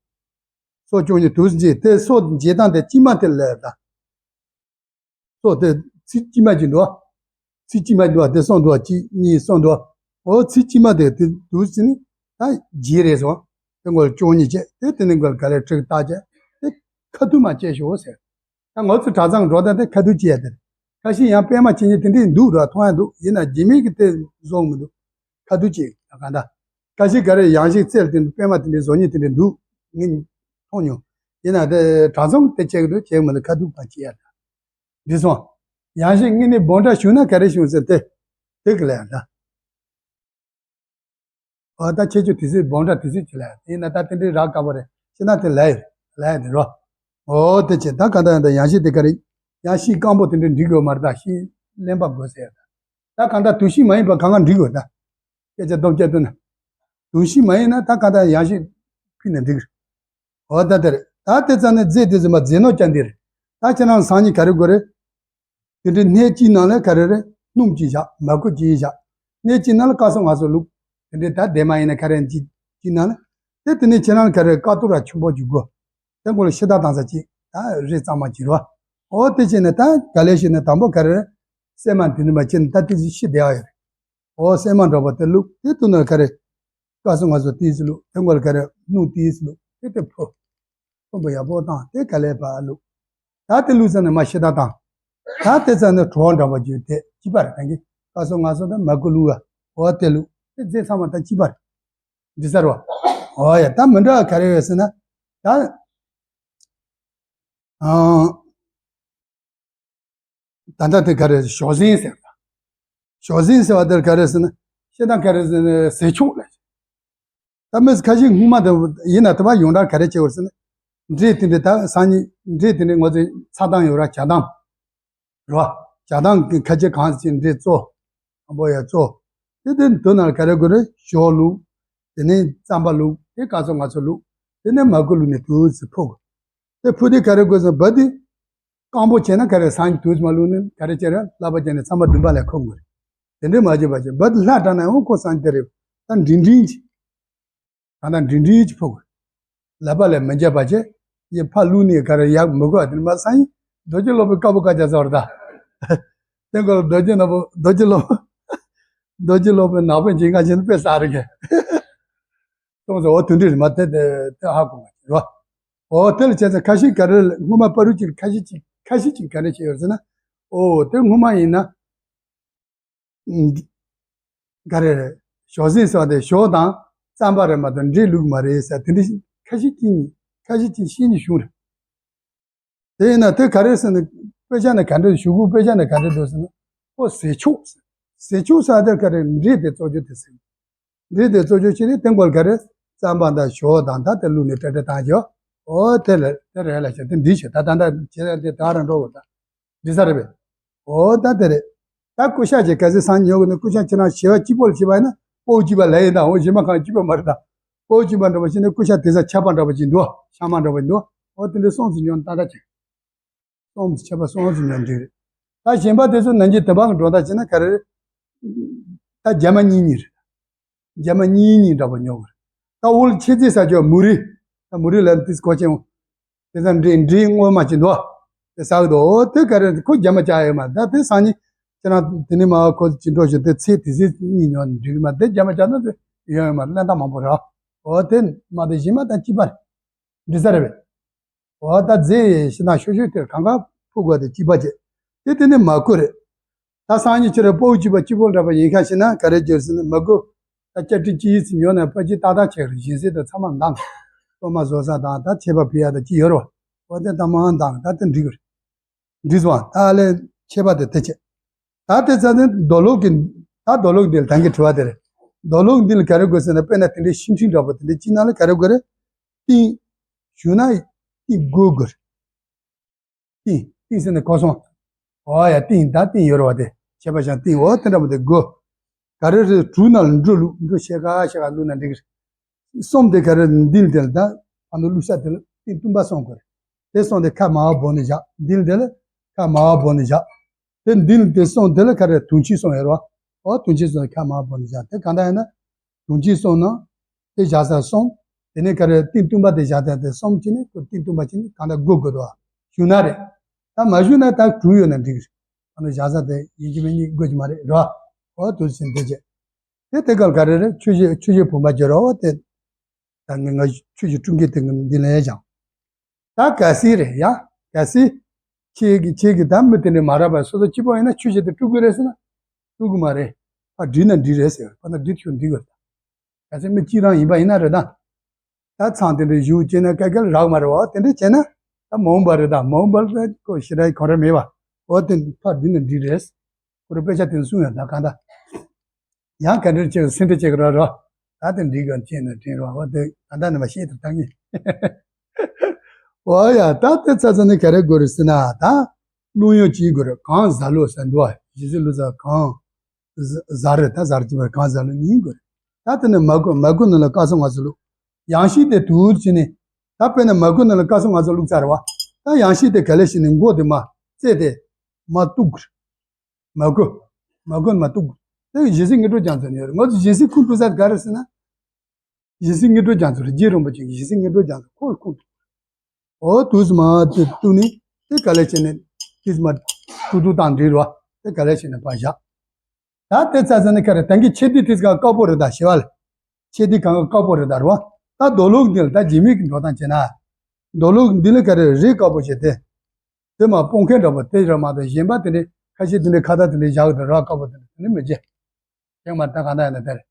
སོ་བཅུ་གཉིས་དུས་རྗེས་དེ་སོ་རྗེས་དང་དེ་དཀྱིལ་མ་དེ་ལས་ད། སོ་དེ་ཚིགས་དཀྱིལ་མ་གཅིག་འདུག་ཚིགས་དཀྱིལ་མ་འདུག་དེ་སོང་འདུག་གཅིག་གཉིས་སོང་འདུག་འོ་ཚིགས་དཀྱིལ་མ་དེ་དེ་དུས་ཚིགས་ནི་ད་རྗེས་རེད་སོང་། དེ་འགོར་བཅུ་གཉིས་བྱས་དེ་དེ་ནི་འགོར་ག་ལེར་ཁྲིག་བཏགས་བྱས་དེ་ཁ་ཐུག་མ་བྱས་ཤོག་ཟེར། ད་ང་ཚོ་གྲྭ་ཚང་འགྲོ་ད་དེ་ཁ་ཐུག་བྱས་ཡ་དེ་རེད། ཁ་ཤས་ཡང་པད་མ་ཆེན་ཆེན་དེ་འདྲས་འདུག་ར་མཐོང་ཡ་འདུག་ཡིན་ན་རྗེས་མའི་གི་དེ་བཟོ་མི་འདུག་ཁ་ཐུག་བྱས་ད་ག་འདྲ། ཁ་ཤས་ག་རེ་ཡང་ཞིག་རྩལ་དེ་པད་མ་དེ་འདྲས་བཟོ་ཉེ་དེ་འདྲས་འདུག་ངས་མཐོང་མྱོང་། ཡིན་ན་དེ་གྲྭ་ཚང་དེ་བྱས་གི་འདུག་བྱས་མི་འདུག་ཁ་ཐུག་པ་བྱས་ཡ་ད། འདི་སོང་། ཡང་ཞིག་དངོས་གནས་སྦོམ་ཕྲ་བྱུང་ན་ག་རེ་བྱུང་ཟེར་ཏེ། དེ་གི་ལས་ད། འོ་ད་ཁྱེད་ཚོ་དུས་ཚོད་སྦོམ་ཕྲ་དུས་ཚོད་ཅི་ལས་ཡིན་ན་ད་དེ་འདྲའི་རག་དཀའ་པོ་རེད་ཤི་ན་དེ་ལས་ཡོད་ལས་ཡོད་དེ་རོ། འོ་དེ་ཆེ་ད་ག་ད་ཡང་ད་ཡང་ཞིག་དེ་ག་རེ། ཡང་ཞིག་སྐམ་པོ་དེ་འདྲའི་འགྲིག་ཡོད་མ་རེད་ད་ཤིང་ལེན་པ་དགོས་ཟེར་ད། ད་ག་ད་དུས་ཤིག་མ་ཡིན་པ་གང་ག་འགྲིག་ཡོད་ད། སྐད་ཆ་སྟོབས་སྐྱེད་དུ་ན། དུས་ཤིག་མ་ཡིན་ན་ད་ག་ད་ཡང་ཞིག་ཕུལ་ན་འགྲིག་རེད། འོ་ད་དེ་རེད། ད་དེ་ཙམ་ནས་རྫས་དེ་ཚོ་མ་རྫས་ནོར་ཀྱང་འདི་རེད། ད་ཁྱེད་རང་སང་ཉིན་ག་རེ་དགོས་རེད། དེ་འདྲའི་སྣེ་གཅིག་ནང་ལ་ག་རེ་རེད་སྣུམ་གཅིག་བཞག་མ་ཁུ་གཅིག་བཞག་སྣེ་གཅིག་ནང་ལ་སྐ་སོ་ང་སོ་བླུགས། དེ་འདྲའི་ད་དེ་མ་ཡིན་ན་ག་རེ་གཅིག་གཅིག་ནང་ལ། དེ་དེ་ནས་ཁྱེད་རང་ག་རེ་དཀའ་ཐུབ་ར་ཆུང་པོ་གཅིག་དགོས། དེ་མགོ་ལ་ཤི་ད་དང་ས་གཅིག་ད་རེ་གཙང་མ་གཅིག་རོ། འོ་དེ་བྱས་ནས་ད་ག་ལས་ཤི་ན་དང་པོ་ག་རེ་རེད། སྲན་མ་དེ་འདྲ་མ་ཁྱེར་ནས་ད་དེ་ཅིག་ཤི་བསྡད་ཡ་ཡོད་རེད། འོ་སྲན་མ་འདྲ་པོ་དེ་བླུགས་དེ་དུ་ནས་ག་རེ། སྐ་སོ་ང་སོ་ཏིས་བླུགས་དེ་མགོ་ལ་ག་རེ་སྣུམ་ཏིས་བླུགས་དེ་དེ་ཕོ། ཕོན་པོ་ཡག་པོ་བཏང་དེ་ག་ལས་ཕར་བླུགས། ད་དེ་བླུགས་ཚར་ནས་མ་ཤི་ད་བཏང་། ད་དེ་ཚར་ནས་གྲོ་འདྲ་པོ་བརྒྱུད་དེ་གཅིག་པ་རེད་ད་གི་སྐ་སོ་ང་སོ་ད་མ་ཁུ་བླུགས་ཡ། འོ་དེ་བླུགས་དེ་རྫས་ཚང་མ་ད་གཅིག་པ་རེད། འདི་ཚར་བ། འོ་ཡ་ད་མི་འདྲ་བ་ག་རེ་ཡོད་ཟེར་ན། ད། ཨང་། ད་ལྟ་དེ་ག་རེ་ཞོགས་ཟན་ཟེར་བ། ཞོགས་ཟན་ཟེར་བ་དེར་ག་རེ་ཟེར་ན། ཤེས་ད་ག་རེ་ཟེར་ན་ཟས་མཆོག་ལ། ད་མི་ཁ་ཤས་སྔོན་མ་དེ་ཡིན་ན་དེ་བ་ཡོངས་གྲགས་ག་རེ་བྱེད་བར་ཟེར་ན། འབྲས་དེ་འདྲས་ད་སང་ཉིན་འབྲས་དེ་འདྲས་ང་ཚོའི་ཚ་དམ་ཡོད་ར་ཇ་དམ། རོ། ཇ་དམ་གི་ཁ་ཆེ་གང་ཞིག་འབྲས་བཙོ། དང་པོ་ཡ་བཙོ། དེ་དེ་དོན་ན་ག་རེ་དགོས་རེད་ཞོ་བླུགས། དེ་ནས་རྩམ་པ་བླུགས་དེ་སྐ་སོ་ང་སོ་བླུགས། དེ་ནས་མ་ཁུ་བླུགས་ནས་དུས་སུ་ཕུག་དེ་ཕུ་དེ་ག་རེ་དགོས་སོང་བ་དེ། སྐམ་པོ་བྱས་ན་ག་རེ་སང་དུས་མ་བླུགས་ནས་ག་རེ་བྱས་ར་ལབ་པ་བྱས་ནས་ཚང་མ་བདུན་པ་ལས་ཁུག་དགོས་རེད། དེ་འདྲས་མ་བྱས་པ་བྱས་བ་དེ་ལྷ་དྲག་ན་ཡང་ཁོ་སང་དེ་རེད། ད་འབྲིང་འབྲིང་གྱིས། ད་ལྟ་འབྲིང་འབྲིང་གྱིས་ཕུག་ལབ་པ་ལས་མི་བྱས་པ་བྱས་ཡེ་ཕ་བླུགས་ནས་ག་རེ་ཡག་མི་དགོས་པ་དེ་མ་སང་ཡིན། རྡོ་རྗེ་སློབ་དཔོན་དཀར་པོ་བཀའ་རྒྱ་ཟེར་བ་རེད་ད། དེ་འགོར་རྡོ་རྗེ་ནག་པོ་རྡོ་རྗེ་སློབ། རྡོ་རྗེ་སློབ་དཔོན་ནག་པོ་འཇིགས་ང་བཞིན་དཔེ་གསར་རེ་གས། གཏོང་ཟེར་འོ་དོན་འདྲི་རེད་མ་དེ་དེ་དེ་ཧ་གོ་མ་བྱེད་རོ། འོ་དེ་ལ་བྱས་ཙང་ཁ་ཤས་ག་རེ་ལ་སྔོན་མ་པ་རུ་ཅིག་ཁ་ཤས་ཅིག་ཁ་ཤས་ཅིག་ག་རེ་བྱས་ཡོད་ཟེར་ན། འོ་དེ་སྔོན་མ་ཡིན་ན། ག་རེ་རེད། ཞོགས་ཟས་ཟེར་བ་དེ་ཞོ་དང་རྩམ་པ་རེད་མ་གཏོགས་འབྲས་བླུགས་མ་རེད་ཟེར་དེ་འདྲ་ཁ་ཤས་ཅིག་ཁ་ཤས་ཅིག་ཤེས་ནས་བྱུང་རེད། དེ་ཡིན་ན་དེ་ག་རེ་ཟེར་ན་དཔེ་ཆ་ནས་ག་འདྲ་གཞུག་གུ་དཔེ་ཆ་ནས་ག་འདྲ་འདུག་ཟེར་ན། ཨོ་ཟས་མཆོག་ཟས་མཆོག་ཟེར་དེ་ག་རེ་འབྲས་དེ་གཙོ་རྒྱུ་དེ་ཟེར། འབྲས་དེ་གཙོ་རྒྱུ་བྱས་ནས་དེ་མགོ་ལ་ག་རེ་རྩམ་པ་དང་ཞོ་དང་ད་དེ་བླུགས་ནས་ཏྲེ་ཏྲེ་བཏང་རྒྱུ། ཨོ་དེ་ལ་དེ་རེད་ལ་བྱས་དེ་འདི་བྱས་ད་ད་ད་བྱས་ད་དེ་ད་རང་འགྲོ་བ་ད། འདི་ས་རེད་པས། ཨོ་ད་དེ་རེད། ད་ཀུ་ཤ་ཅིག་ག་ཚོད་སང་ཉོ་གི་ནི་ཀུ་ཤ་ཁྱེད་རང་བྱེ་བ་གཅིག་པོ་ལ་བྱེད་པ་ཡིན་ན་པོ་གཅིག་པ་ལས་ཡིན་ད་འོ་གཞན་མ་གང་གཅིག་པ་མ་རེད་ད། པོ་གཅིག་པ་འདྲ་པོ་ཞིག་ནི་ཀུ་ཤ་དེ་ཚ་ཆད་པ་འདྲ་པོ་ཅིག་འདུག་ཤ་མ་འདྲ་པོ་འདུག་འོ་དེ་འདྲའི་སོང་ཚུལ་ཉོ་ནི་ཏག་ཏག་ཅིག་སོང་ཚུལ་ཆད་པ་སོང་ཚུལ་ཉོ་འདི་རེད། ད་གཞན་པ་དེ་ཚོ་ནང་གི་དེ་བང་འགྲོ་ད་བྱས་ན་ག་རེ་རེད། ད་རྒྱ་མ་གཉིས་གཉིས་རེད། རྒྱ་མ་གཉིས་གཉིས་འདྲ་པོ་ཉོ་གི་རེད། ད་འོ་ལ་ཆེ་ཚེ་ས་ཆོག་མུ་རི། ད་མུ་རི་ལ་དེ་གོ་ཆེན་དེ་ཚ་འདྲེ་འདྲེ་སྔོན་མ་ཅི་འདུག་དེ་ཟ་གི་འདུག་འོ་དེ་ག་རེ་ཁོ་རྒྱ་མ་ཅག་ཡོད་མ་ད་དེ་སང་ཉིན་ཁྱེད་རང་དེ་ནས་མ་ཁོ་ཅི་འགྲོ་ཞིག་དེ་ཚེ་དེ་ཚེ་གཉིས་ཉོ་ནས་འགྲིག་གི་མ་དེ་རྒྱ་མ་ཅག་ན་དེ་ཡོང་ཡོད་མ་ལན་ད་མང་པོ་རེད། འོ་དེ་མ་དེ་གཞན་མ་ད་གཅིག་པ་རེད། འདི་ས་རེད་པས། འོ་ད་རྫས་ཤི་ན་ཤོ་ཤོ་དེར་གང་ག་ཕུག་དགོས་དེ་གཅིག་པ་བྱེད། དེ་དེ་ནས་མ་ཁུ་རེད། ད་སང་ཉིན་ཁྱེད་རང་པོ་གཅིག་པ་གཅིག་པོ་འདྲ་པ་ཡིན་ཁ་ཤི་ན་ག་རེ་བརྗོད་ཟིན་ན་མ་ཁུ། ད་སྐྱ་ཀྲི་ཅི་ཡིས་ཉོ་ན་པ་ཅི་ཏག་ཏག་ཆགས་རེད་གཞན་ཟས་དང་ཚང་མ་འདང་། གཏོར་མ་བཟོ་ས་དང་ད་མཆོད་པ་ཕུལ་ཡ་དང་ཅི་ཡོད་རེད་བ། འོ་དེ་ད་མང་དང་ད་དེ་འགྲིག་གི་རེད། འགྲིག་སོང་བ། ད་ལས་མཆོད་པ་དེ་དེ་བྱེད། ད་དེ་ཚ་ནི་རྡོ་ལུག་གི་ད་རྡོ་ལུག་འདི་ལ་ད་གིན་དྲི་བ་དེ་རེད། རྡོ་ལུག་འདི་ལ་ག་རེ་དགོས་ཟེར་ན། དཔེར་ན་དེ་འདྲའི་ཤིང་ཕྲིང་འདྲ་པོ་དེ་འདྲའི་ཅི་ནང་ལ་ག་རེ་དགོས་རེད། ཏིང་། བཞུགས་ན་ཏིང་དགོས་དགོས་རེད། ཏིང་། ཏིང་ཟེར་ནས་གོ་སོང་། འོ་ཡ། ཏིང་། ད་ཏིང་ཡོད་རེད་བ། དེ་ཆད་པ་བཞག་ཏིང་འོ་དེ་འདྲ་པོ་དེ་དགོས། ག་རེ་རེད། གྲུ་ནང་ལ་འབྲུ་བླུགས། འབྲུ་ཤེལ་ཁ་ཤེལ་ཁ་བླུགས་ན་འགྲིག་གི་རེད། གསུམ་དེ་ག་རེ་འདི་ལ་དེ་ལ་ད་ཕ་ནུ་བླུགས་ས་དེ་ལ་ཏིང་བཏུམ་པ་གསུམ་དགོས་རེད། དེ་གསུམ་དེ་ཁ་མར་བོར་ནས་བཞག་འདི་ལ་དེ་ལ་ཁ་མར་བོར་ནས་བཞག་དེ་འདི་ལ་དེ་གསུམ་དེ་ལ་ག་རེ་དུང་ཆེན་གསུམ་ཡོད་རེད་བ། འོ་དུང་ཆེན་གསུམ་དེ་ཁ་མར་བོར་ནས་བཞག་དེ་གང་ལྟར་ཡིན་ན། དུང་ཆེན་གསུམ་ནང་དེ་བཞག་ས་གསུམ། དེ་ནས་ག་རེ་ཏིང་བཏུམ་པ་དེ་བཞག་ས་དེ་གསུམ་བྱས་ནས་ཁོ་ཏིང་བཏུམ་པ་བྱས་ནས་གང་ལྟར་དགོས་དགོས་འདུག་བ། བཞུགས་ན་རེད། ད་མ་བཞུགས་ན་ད་གྲུ་ཡོད་ན་འགྲིག་གི་རེད། ཨ་ནི་བཞག་ས་དེ་ཡིན་གཅིག་མིན་གཉིས་དགོས་ཀྱི་མ་རེད་རོ། འོ་དུ་ཕྱིན་དེ་བྱས། དེ་དེ་གར་ག་རེ་རེད། ཆུ་བཞི་ཆུ་བཞི་བུམ་པ་བརྗོད་རོ། དེ་ད་ངས་ང་ཆུ་བཞི་སྤྲུལ་མཁན་དེ་འདི་ལ་ཡང་སྦྱངས། ད་གལ་སྲིད་རེད་ཡ། གལ་སྲིད་ཁྱེད་ཀྱི་ཁྱེད་ཀྱི་ད་མི་དེ་འདྲ་མ་རག་པ་སོ་སོ་སྐྱིད་པོ་ཡིན་ན་ཆུ་བཞི་དེ་སྤྲུལ་དགོས་རེད་ཟེར་ན། སྤྲུལ་དགོས་མ་རེད། ཕར་བྲིས་ན་འགྲིག་རེད་ཟེར། ཕར་ན་བྲིས་ཆོག་འགྲིག་གི་རེད། གལ་སྲིད་མི་གཅིག་རང་ཡིན་པ་ཡིན་ན་རེད་ད། ད་ཚང་དེ་འདྲ་བཞུགས་བྱས་ན་སྐད་སྐད་རག་མ་རེད་བ། དེ་འདྲ་བྱས་ན་ད་མ་འོངས་པ་རེད། ད་མ་འོངས་པ་ལ་ཁོ་ཞེ་དྲག་གང་རེད་མེད་བ། འོ་དེ་ཕར་བྲིས་ན་འགྲིག་རེད། ཁོ་རང་དཔེ་ཆ་དེ་གསུང་ཡོད་ད་གང་ལྟར། ཡང་ག་འདྲ་བྱས་སེམས་ཁྲལ་བྱེད་ཀྱི་རོགས་རོགས། ད་དེ་འགྲིག་གམ་བྱས་ན་དྲན་རོགས། འོ་དེ་གང་ལྟར་ནི་མ་ཤེས་ཐུབ་ཐག་ཉེ། འོ་ཡ། ད་དེ་ཚ་ཚ་ནི་ག་རེ་དགོས་རེད་ཟེར་ན། ད་རླུང་གཡོག་ཅིག་དགོས་རེད། གང་ཟ་ལུགས་ཟེར་འདུག་བ། གཞི་སྲིད་ལུགས་ཟེར་གང་ཟ་རེད། ད་ཟ་རེད་ཅེས་པར་གང་ཟ་ལུགས་གཉིས་དགོས་རེད། ད་དེ་ནི་མ་གོ་མ་གོ་ནི་ལ་སྐབས་སུ་ང་ཚོ་བླུགས། ཡང་ཤིང་དེ་དུག་ཅིག་ནི། ད་དཔེར་ན་མ་གོ་ནི་ལ་སྐབས་སུ་ང་ཚོ་བླུགས་ཚར་བ། ད་ཡང་ཤིང་དེ་ག་ལེ་ཤིག་ནི་མགོ་དེ་མ་རྩེ་དེ་མ་གཏུག་དགོས་རེད། མ་གོ། མ་གོ་ནི་མ་གཏུག་དགོས། དེ་གཞི་སྲིད་དངོས་གྲུབ་རྒྱ་མཚོ་ནི་ཡོད་རེད། ང་ཚོ་གཞི་སྲིད་ཁུངས་གཏུག་ས་ག་རེ་ཟེར་ན། གཞི་སྲིད་དངོས་གྲུབ་རྒྱ་མཚོ་རེད། རྗེ་རིན་པོ་ཆེ་གི་གཞི་སྲིད་དངོས་གྲུབ་རྒྱ་མཚོ་ཁོ་ལ་ཁུངས་གཏུག་འོ་དུས་སུ་མ་དེ་གཏུག་ནི་དེ་ག་ལེ་བྱས་ནས་དེ་མ་གཏུག་གཏུག་དང་འབྲེལ་བ་དེ་ག་ལེ་བྱས་ནས་ཕར་བཞག་ད་དེ་ཚ་ཚ་ནི་ག་རེ། ད་གིན་ཆེ་དུས་དེ་ག་དཀར་པོ་རེད་ད་ཞེས་པ་ལ། ཆེ་དུས་གང་ག་དཀར་པོ་རེད་ད་རེད་བ། ད་རྡོ་ལུག་འདི་ལ་ད་རྗེས་མའི་གི་འགྲོ་སྟངས་བྱས་ན། རྡོ་ལུག་འདི་ལ་ག་རེ་རས་དཀར་པོ་བྱས་ཏེ། དེ་མ་སྤོང་མཁན་འདྲ་པོ་དེ་ར་མ་གཏོགས་གཞན་པ་དེ་འདྲའི་ཁ་ཤས་དེ་འདྲའི་ཁ་བཏགས་དེ་འདྲའི་བཞག་གི་འདུག་ར་དཀར་པོ་དེ་འདྲ་དེ་ནི་མི་བྱེད། ཅང་མ་ད་གང་ལྟར་ཡིན་ན་དེ་རེད།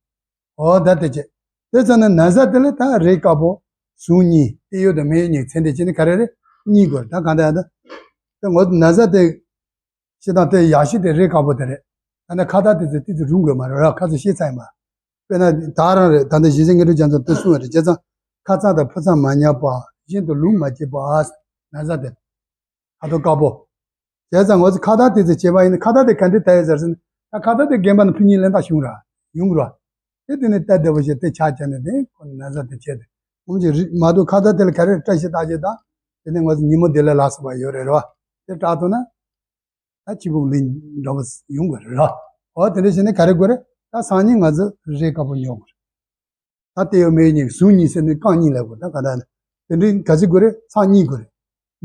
འོ་ད་དེ་བྱེད། དེ་ཚོ་ནི་ན་བཟའ་དེ་ལ་ད་རས་དཀར་པོ། ཟུང་གཉིས། ཏི་ཡོ་དང་མེ་ཡོ་གཉིས་ཚེ་འདས་བྱས་ནི་ག་རེ་རེད། གཉིས་དགོས་རེད། ད་གང་ལྟར་ཡིན་ན། དེ་ངོ་ན་བཟའ་དེ། ཞེ་དང་དེ་ཡང་ཤིང་དེ་རས་དཀར་པོ་དེ་རེད། ད་ནི་ཁ་བཏགས་དེ་ཚོ་ཏི་ཙི་རུང་དགོས་མ་རེད་ར། ཁ་ཚོ་ཤེས་ཚར་ཡིན་པ། དཔེར་ན་ད་རང་རེད། ད་ནི་གཞི་སྲིད་དངོས་གྲུབ་རྒྱ་མཚོ་དེ་གསུངས་པ་རེད། བྱས་ཙང་ཁ་ཚང་དང་ཕུ་ཚང་མ་ཉར་བ། གཞན་དུ་ལུང་མ་བྱེད་པ། ན་བཟའ་དེ། ཁ་དོག་དཀར་པོ། བྱས་ཙང་ངོ་ཚོ་ཁ་བཏགས་དེ་ཚོ་བྱས་པ་ཡིན་ན་ཁ་བཏགས་དེ་ག་འདྲ་ད་ཡོད་ཟེར་ཟིན། ད་ཁ་བཏགས་དེ་རྒན་པ་ནི་ཕུ་ཉིན་ལེན་ད་བྱུང་ར། ཡོང་གི་ར། དེ་དེ་ནས་ད་བདེ་པོ་བྱས་དེ་ཆ་བྱས་ནས་དེ་ཁོ་ན་བཟའ་དེ་བྱས་ཏེ། ཁོང་ཚོས་རི་མ་གཏོགས་ཁ་བཏགས་དེ་ལ་ག་རེ་བཀྲ་ཤིས་རྟགས་བརྒྱད་དང་། དེ་ནས་ང་ཚོ་ཉིན་མོ་དེ་ལ་ལ་སོགས་པ་ཡོད་རེད་ར། དེ་བཀྲ་ཐུབ་ན། ད་སྐྱིད་པོ་ལེན་འགྲོ་གི་ཡོང་གི་རེད་ར། འོ་དེ་འདྲ་བྱས་ནས་ག་རེ་དགོས་རེད། ད་སང་ཉིན་ང་ཚོ་རས་དཀར་པོ་ཉོ་དགོས་རེད། ད་ཏི་ཡོ་མེ་ཡོ་གཉིས། ཟུང་གཉིས་ཟེར་ནས་རྐང་གཉིས་ལབ་དགོས། ད་ག་འདྲ་ན། དེ་འདྲའི་ག་ཚོད་དགོས་རེད། ཚར་གཉིས་དགོས་རེད།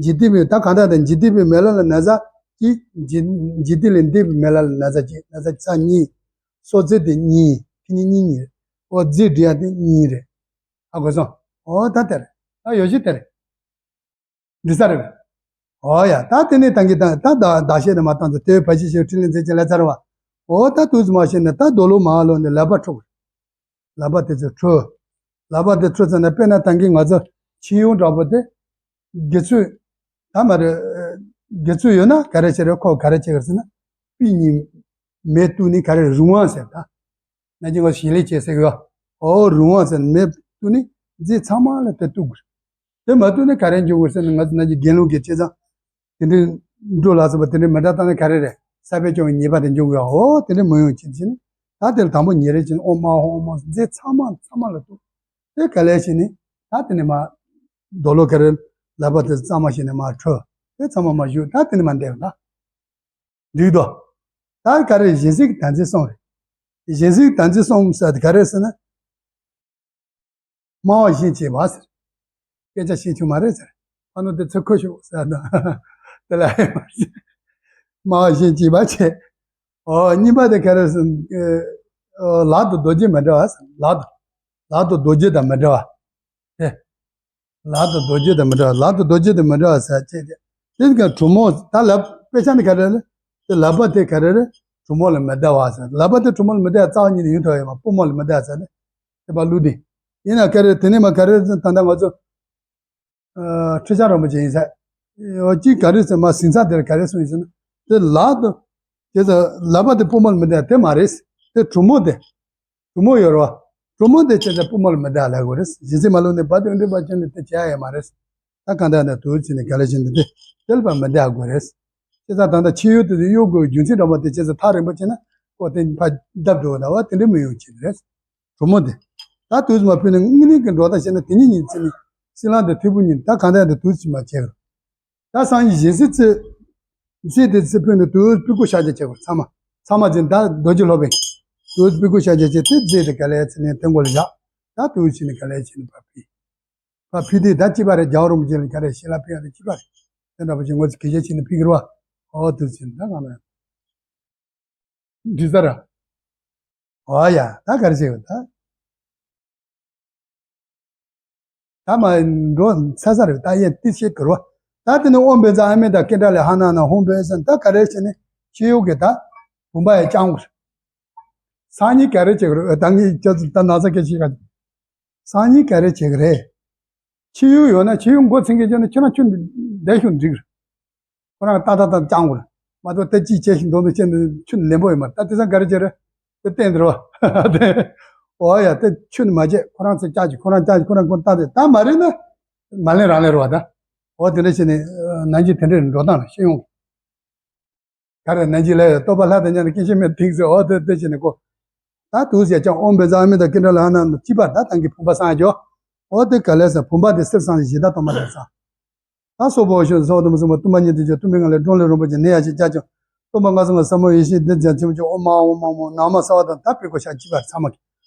འཇིག་རྟེན་པའི་ད་ག་འདྲ་ད་འཇིག་རྟེན་པའི་མེ་ལ་ལ་ན་བཟའ་གཅིག་འཇིག་འཇིག་རྟེན་ལས་འདས་པའི་མེ་ལ་ལ་ན་བཟའ་གཅིག་ན་བཟའ་ཚར་གཉིས། སོ་རྩེ་དེ་གཉིས། ཁི་གཉིས་གཉིས་གཉིས་རེད། འོ་རྫས་སྒྲིག་ཡ་དེ་གཉིས་རེད། ཧ་གོ་སོང་། འོ་ད་དེ་རེད། ད་ཡོ་བྱད་དེ་རེད། འགྲིག་ས་རེད། འོ་ཡ། ད་དེ་ནས་ད་གིན་ད་ད་ད་བཤད་ནས་མ་བཏང་ཚེ་དེ་བ་ཞིག་ཞིག་ཁྲིད་ལེན་ཚེ་ཅི་ལ་ཚར་བ། འོ་ད་དུས་སུ་མ་བཤད་ནས་ད་རྡོ་ལུག་མ་ལོ་ནས་ལག་པ་འཁྲུ། ལག་པ་དེ་ཚོ་འཁྲུ། ལག་པ་དེ་འཁྲུ་ཚར་ན་དཔེར་ན་ད་གིན་ང་ཚོ་ཕྱི་ཡོང་འདྲ་པོ་དེ། དགེ་ཚུལ། ད་མ་རེད། དགེ་ཚུལ་ཡོད་ན་ག་རེ་བྱེད་རེད། ཁོ་ག་རེ་བྱེད་གི་རེད་ཟེར་ན། པི་ཉིན་མེ་བཏུག་ནི་ག་རེ་རུང་བ་ཟེར་ད། ན་གྱི་ང་ཞིག་ལས་བྱེད་ཟེར་གི་ཡོད། འོ་རུང་བ་ཟེར་ནི་མེ་བཏུག་ནི་རྫས་ཚང་མ་ལ་དེ་བཏུག་དགོས། དེ་མ་བཏུག་ནི་ག་རེ་འབྱུང་དགོས་ཟེར་ན། ང་ཚོ་ན་གྱི་དགེ་སློང་གི་བྱས་ཙང་། དེ་འདྲའི་འགྲོ་ལ་སོགས་པ་དེ་འདྲའི་མི་འདྲ་བཏང་ནི་ག་རེ་རེད། ས་པའི་སྐྱོང་བའི་ཉེས་པ་དེ་འབྱུང་དགོས། འོ་དེ་འདྲའི་མི་ཡོང་བྱེད་ཕྱིན་ནི། ད་དེ་ལ་དང་པོ་ཉེ་རེ་ཕྱིན་ཨོ་མ་ཧོ་ཨོ་མ་རྫས་ཚང་མ་ཚང་མ་ལ་བཏུག་དེ་ག་ལས་ཕྱིན་ནི། ད་དེ་ནི་མ། རྡོ་ལོ་ག་རེ། ལག་པ་དེ་གཙང་མ་བྱས་ནས་མ་འཁྲུ། དེ་ཚང་མ་མ་བཞུ། ད་དེ་ནི་མ་འདེབས་ད། འགྲིག་དོ། ད་ག་རེ་སྦྱིན་སྲེག་དམ་ཚིག་གསུམ་རེད། སྦྱིན་སྲེག་དམ་ཚིག་གསུམ་ཟེར་དེ་ག་རེ་ཟེར་ན། སྨྲ་བ་གཞན་གཅེས་པ་ཟེར། སྐད་ཆ་བཤད་ཆོག་མ་རེད་ཟེར། ཨ་ནུ་དེ་ཚོད་ཁོ་ཤོག་ཟེར་ན། དེ་ལ་ཨེ་མ་བཤད། སྨྲ་བ་གཞན་གཅེས་པ་བྱས། ཨོ་གཉིས་པ་དེ་ག་རེ་ཟེར། ཨོ་ལག་ཏུ་རྡོ་རྗེ་མི་འདྲ་བ་ཟེར། ལག་ཏུ། ལག་ཏུ་རྡོ་རྗེ་དང་མི་འདྲ་བ། དེ། ལག་ཏུ་རྡོ་རྗེ་དང་མི་འདྲ་བ། ལག་ཏུ་རྡོ་རྗེ་དང་མི་འདྲ་བ་ཟེར་བྱས་ཏེ། དེ་ག་གྲུ་མོ་ད་ལབ་དཔེ་ཆ་ནི་ག་རེ་རེད། དེ་ལག་པ་དེ་ག་རེ་རེད། གྲུ་མོ་ལ་མི་བདེ་བ་ཟེར། ལག་པ་དེ་གྲུ་མོ་ལ་མི་བདེ་བ་རྩ་བ་ཉིད་ནས་ཡོང་ཐུབ་ཡོད་མ། པུས་མོ་ལ་མི་བདེ་བ་ཟེར་ནས་དེ་པ་བླུགས་ཏེ། ཡིན་ན་ག་རེ་དེ་ནས་མ་ག་རེ་ད་ལྟ་ང་ཚོ་ ཁྲི་བྱང་རིན་པོ་ཆེ་ཡིན་ས། གཅིག་ག་རེ་ཟེར་མ་ཟིན་ས་དེར་ག་རེ་གསུངས་ཡིན་ཟེར་ན། དེ་ལག་ཏུ། དེ་ཚོ་ལག་པ་དེ་པུས་མོ་ལ་མི་བསྡད་དེ་མ་རེད། དེ་གྲུ་མོ་དེ། གྲུ་མོ་ཡོད་རེད་བ། གྲུ་མོ་དེ་བྱས་ཙང་པུས་མོ་ལ་མི་བསྡད་ལབ་དགོས་རེད། གཞི་རྩའི་མ་ལུགས་ནི་བ་དེ་འདྲ་བ་ཅན་ནི་དེ་བྱ་ཡ་མ་རེད། ད་གང་ལྟར་ན་དུས་ཚོད་ནི་ག་ལེ་བཞིན་དུ་དེ་དེ་ལ་ཕར་མི་བསྡད་དགོས་རེད། བྱས་ཙང་ད་ལྟ་ཕྱི་ཡུལ་དུ་གཡུག་དགོས་རྒྱུ་མཚན་འདྲ་མོ་དེ་བྱས་ཙང་ཐག་རིང་པོ་བྱས་ན་ཀོ་དེ་ཕར་བརྡབ་འགྲོ་བ་ན་བ་དེ་འདྲ་མི་ཡོང་ཆེད་རེད། གྲུ་མོ་དེ། ད་དུས་ཚོད་མ་ཕུད་ནས་དངོས་གནས་ཀྱི་འགྲོ་སྟངས་བྱས་ན་དེ་ཉིད་ཉིན་མཚན་ནི་སྲིན་ལམ་དེ་ཐིག་པོ་ཉིད་ད་གང་ལྟར་དུ་དུས་ཚོད་མ་བྱས་རུང་། ད་སང་ཉིན་གཞན་སྲིད་ཚེ། ཚེ་དེ་ཚེ་ཕུད་ནས་དུས་ཚོད་ཕུད་སྐུ་ཤ་རྒྱ་བྱེད་དགོས་ཚང་མ། ཚང་མ་ཅན་ད་རྡོ་རྗེ་སློབ་དཔོན། དུས་ཚོད་ཕུད་སྐུ་ཤ་རྒྱ་བྱེད་དེ་རྫས་དེ་ག་ལས་ཚེ་ནས་དེ་མགོ་ལ་བཞག་ད་དུས་ཚོད་ནས་ག་ལས་བྱས་ནས་ཕར་ཕུད། ཕར་ཕུད་དུས་ད་ཅི་པ་རེད། རྒྱལ་བ་རིན་པོ་ཆེ་ལ་ག་རེ་ཞལ་ལག་ཕུལ་ཡག་དེ་ཅི་པ་རེད། དེ་འདྲ་པོ་ཞིག་ངོ་ཚ་གི་ཞལ་ཕྱིན་ནས་ཕུལ་གི་རེད་བ། ཨོ་དུས་ཚོད་ད་གང་ལ། འདི་ས་ར། ཨོ་ཡ་ད་ག་རེ་བྱེད་དགོས་ད། ད་མ་འགྲོ་ཚ་ས་རེད། ད་ཡན་ཏི་ཤེས་གི་རེད་བ། ད་དེ་ནས་ཨོཾ་བཛྲ་ཨ་མི་ཏ་ཀི་ཏྲ་ལ་ཧ་ན་ན་ཧཱུྃ་བཛྲ་ཟེར་ད་ག་རེ་བྱེད་ནས་ཕྱི་ཡུལ་གི་ད་བུམ་པ་ཡ་བཅང་དགོས། སང་ཉིན་ག་རེ་བྱེད་གི་རེད། ད་ངས་ཁྱོད་ཚོ་ད་ན་ཚ་སྐད་ཆ་བཤད་ག་སང་ཉིན་ག་རེ་བྱེད་གི་རེད། ཕྱི་ཡུལ་ཡོད་ན་ཕྱི་ཡུལ་མགོ་ཚིག་གི་བྱས་ན་ཁྱོད་རང་ཁྱོད་འདི་བསྡད་ཤོག་འགྲིག་གི་རེད། ཁོ་རང་ཏག་ཏག་ཏག་བཅང་དགོས་རེད། མ་གཏོགས་ད་ཅིག་བྱས་ཤིག་མདོག་མདོག་བྱས་ནས་ཁྱོད་ལེན་པོ་ཡོད་མ་རེད། ད་དེང་སང་ག་རེ་བྱེད་རེད། དེ་བསྟན་འདིར་བ། དེ། ཨོ་ཡ་དེ་ཁྱོད་མ་བྱེད་ཁོ་རང་ཚོ་བཅག་ཅིག་ཁོ་རང་བཅག་ཅིག་ཁོ་རང་ཁོ་ཏག་དེ་ད་མ་རེད་ན། མ་ལེན་རང་ལེན་རེད་བ་ད། ཨོ་དེ་འདྲ་བྱས་ནས་ནང་གི་དེ་འདྲའི་འགྲོ་སྟངས་རེད་ཤེས་ཡོང་། ག་རེ་ནང་གི་ལས་ཡོད་རྟོགས་པ་ལྷ་དང་མཉམ་དུ་སྐྱེ་ཤི་མེད་ཐིག་ཟེར་ཨོ་དེ་དེ་བྱས་ནས་ཀོ། ད་དུས་ཟེར་ཀྱང་ཨོཾ་བཛྲ་ཨ་མི་ཏ་ཀི་ཏྲ་ལ་ཧ་ན་ན་ཅི་པར་ད་ཐང་གི་བུམ་པ་སངས་རྒྱས། ཨོ་དེ་ག་ལས་ཟེར་བུམ་པ་དེ་གསེར་སྲང་ཞིག་ཞེ་ད་གཏོར་མ་དེ་སངས། ད་སོགས་པ་འོ་ཤོད་སོགས་དུ་མ་སོགས་པ་གཏོར་མ་ཉིད་དུ་བྱས་གཏོར་མའི་ངང་ལས་བགྲང་ལས་རིན་པོ་ཆེ་ནད་ཡ་ཞིག་བཅའ་ཀྱང་གཏོར་མ་ལྔ་སོང་ལ་ས་མོ་ཡེ་ཤེས་འདི་བྱ་ཆེན་པོ་ཅོག་ཨོཾ་ཨཱཿཧཱུྃ་ཨོཾ་ཨཱཿཧཱུྃ། ནང་མ་གསང་བ་དང་ད་དཔེ་ཀོ་ཤ་ཅི་པར་ཚང་མ་གི།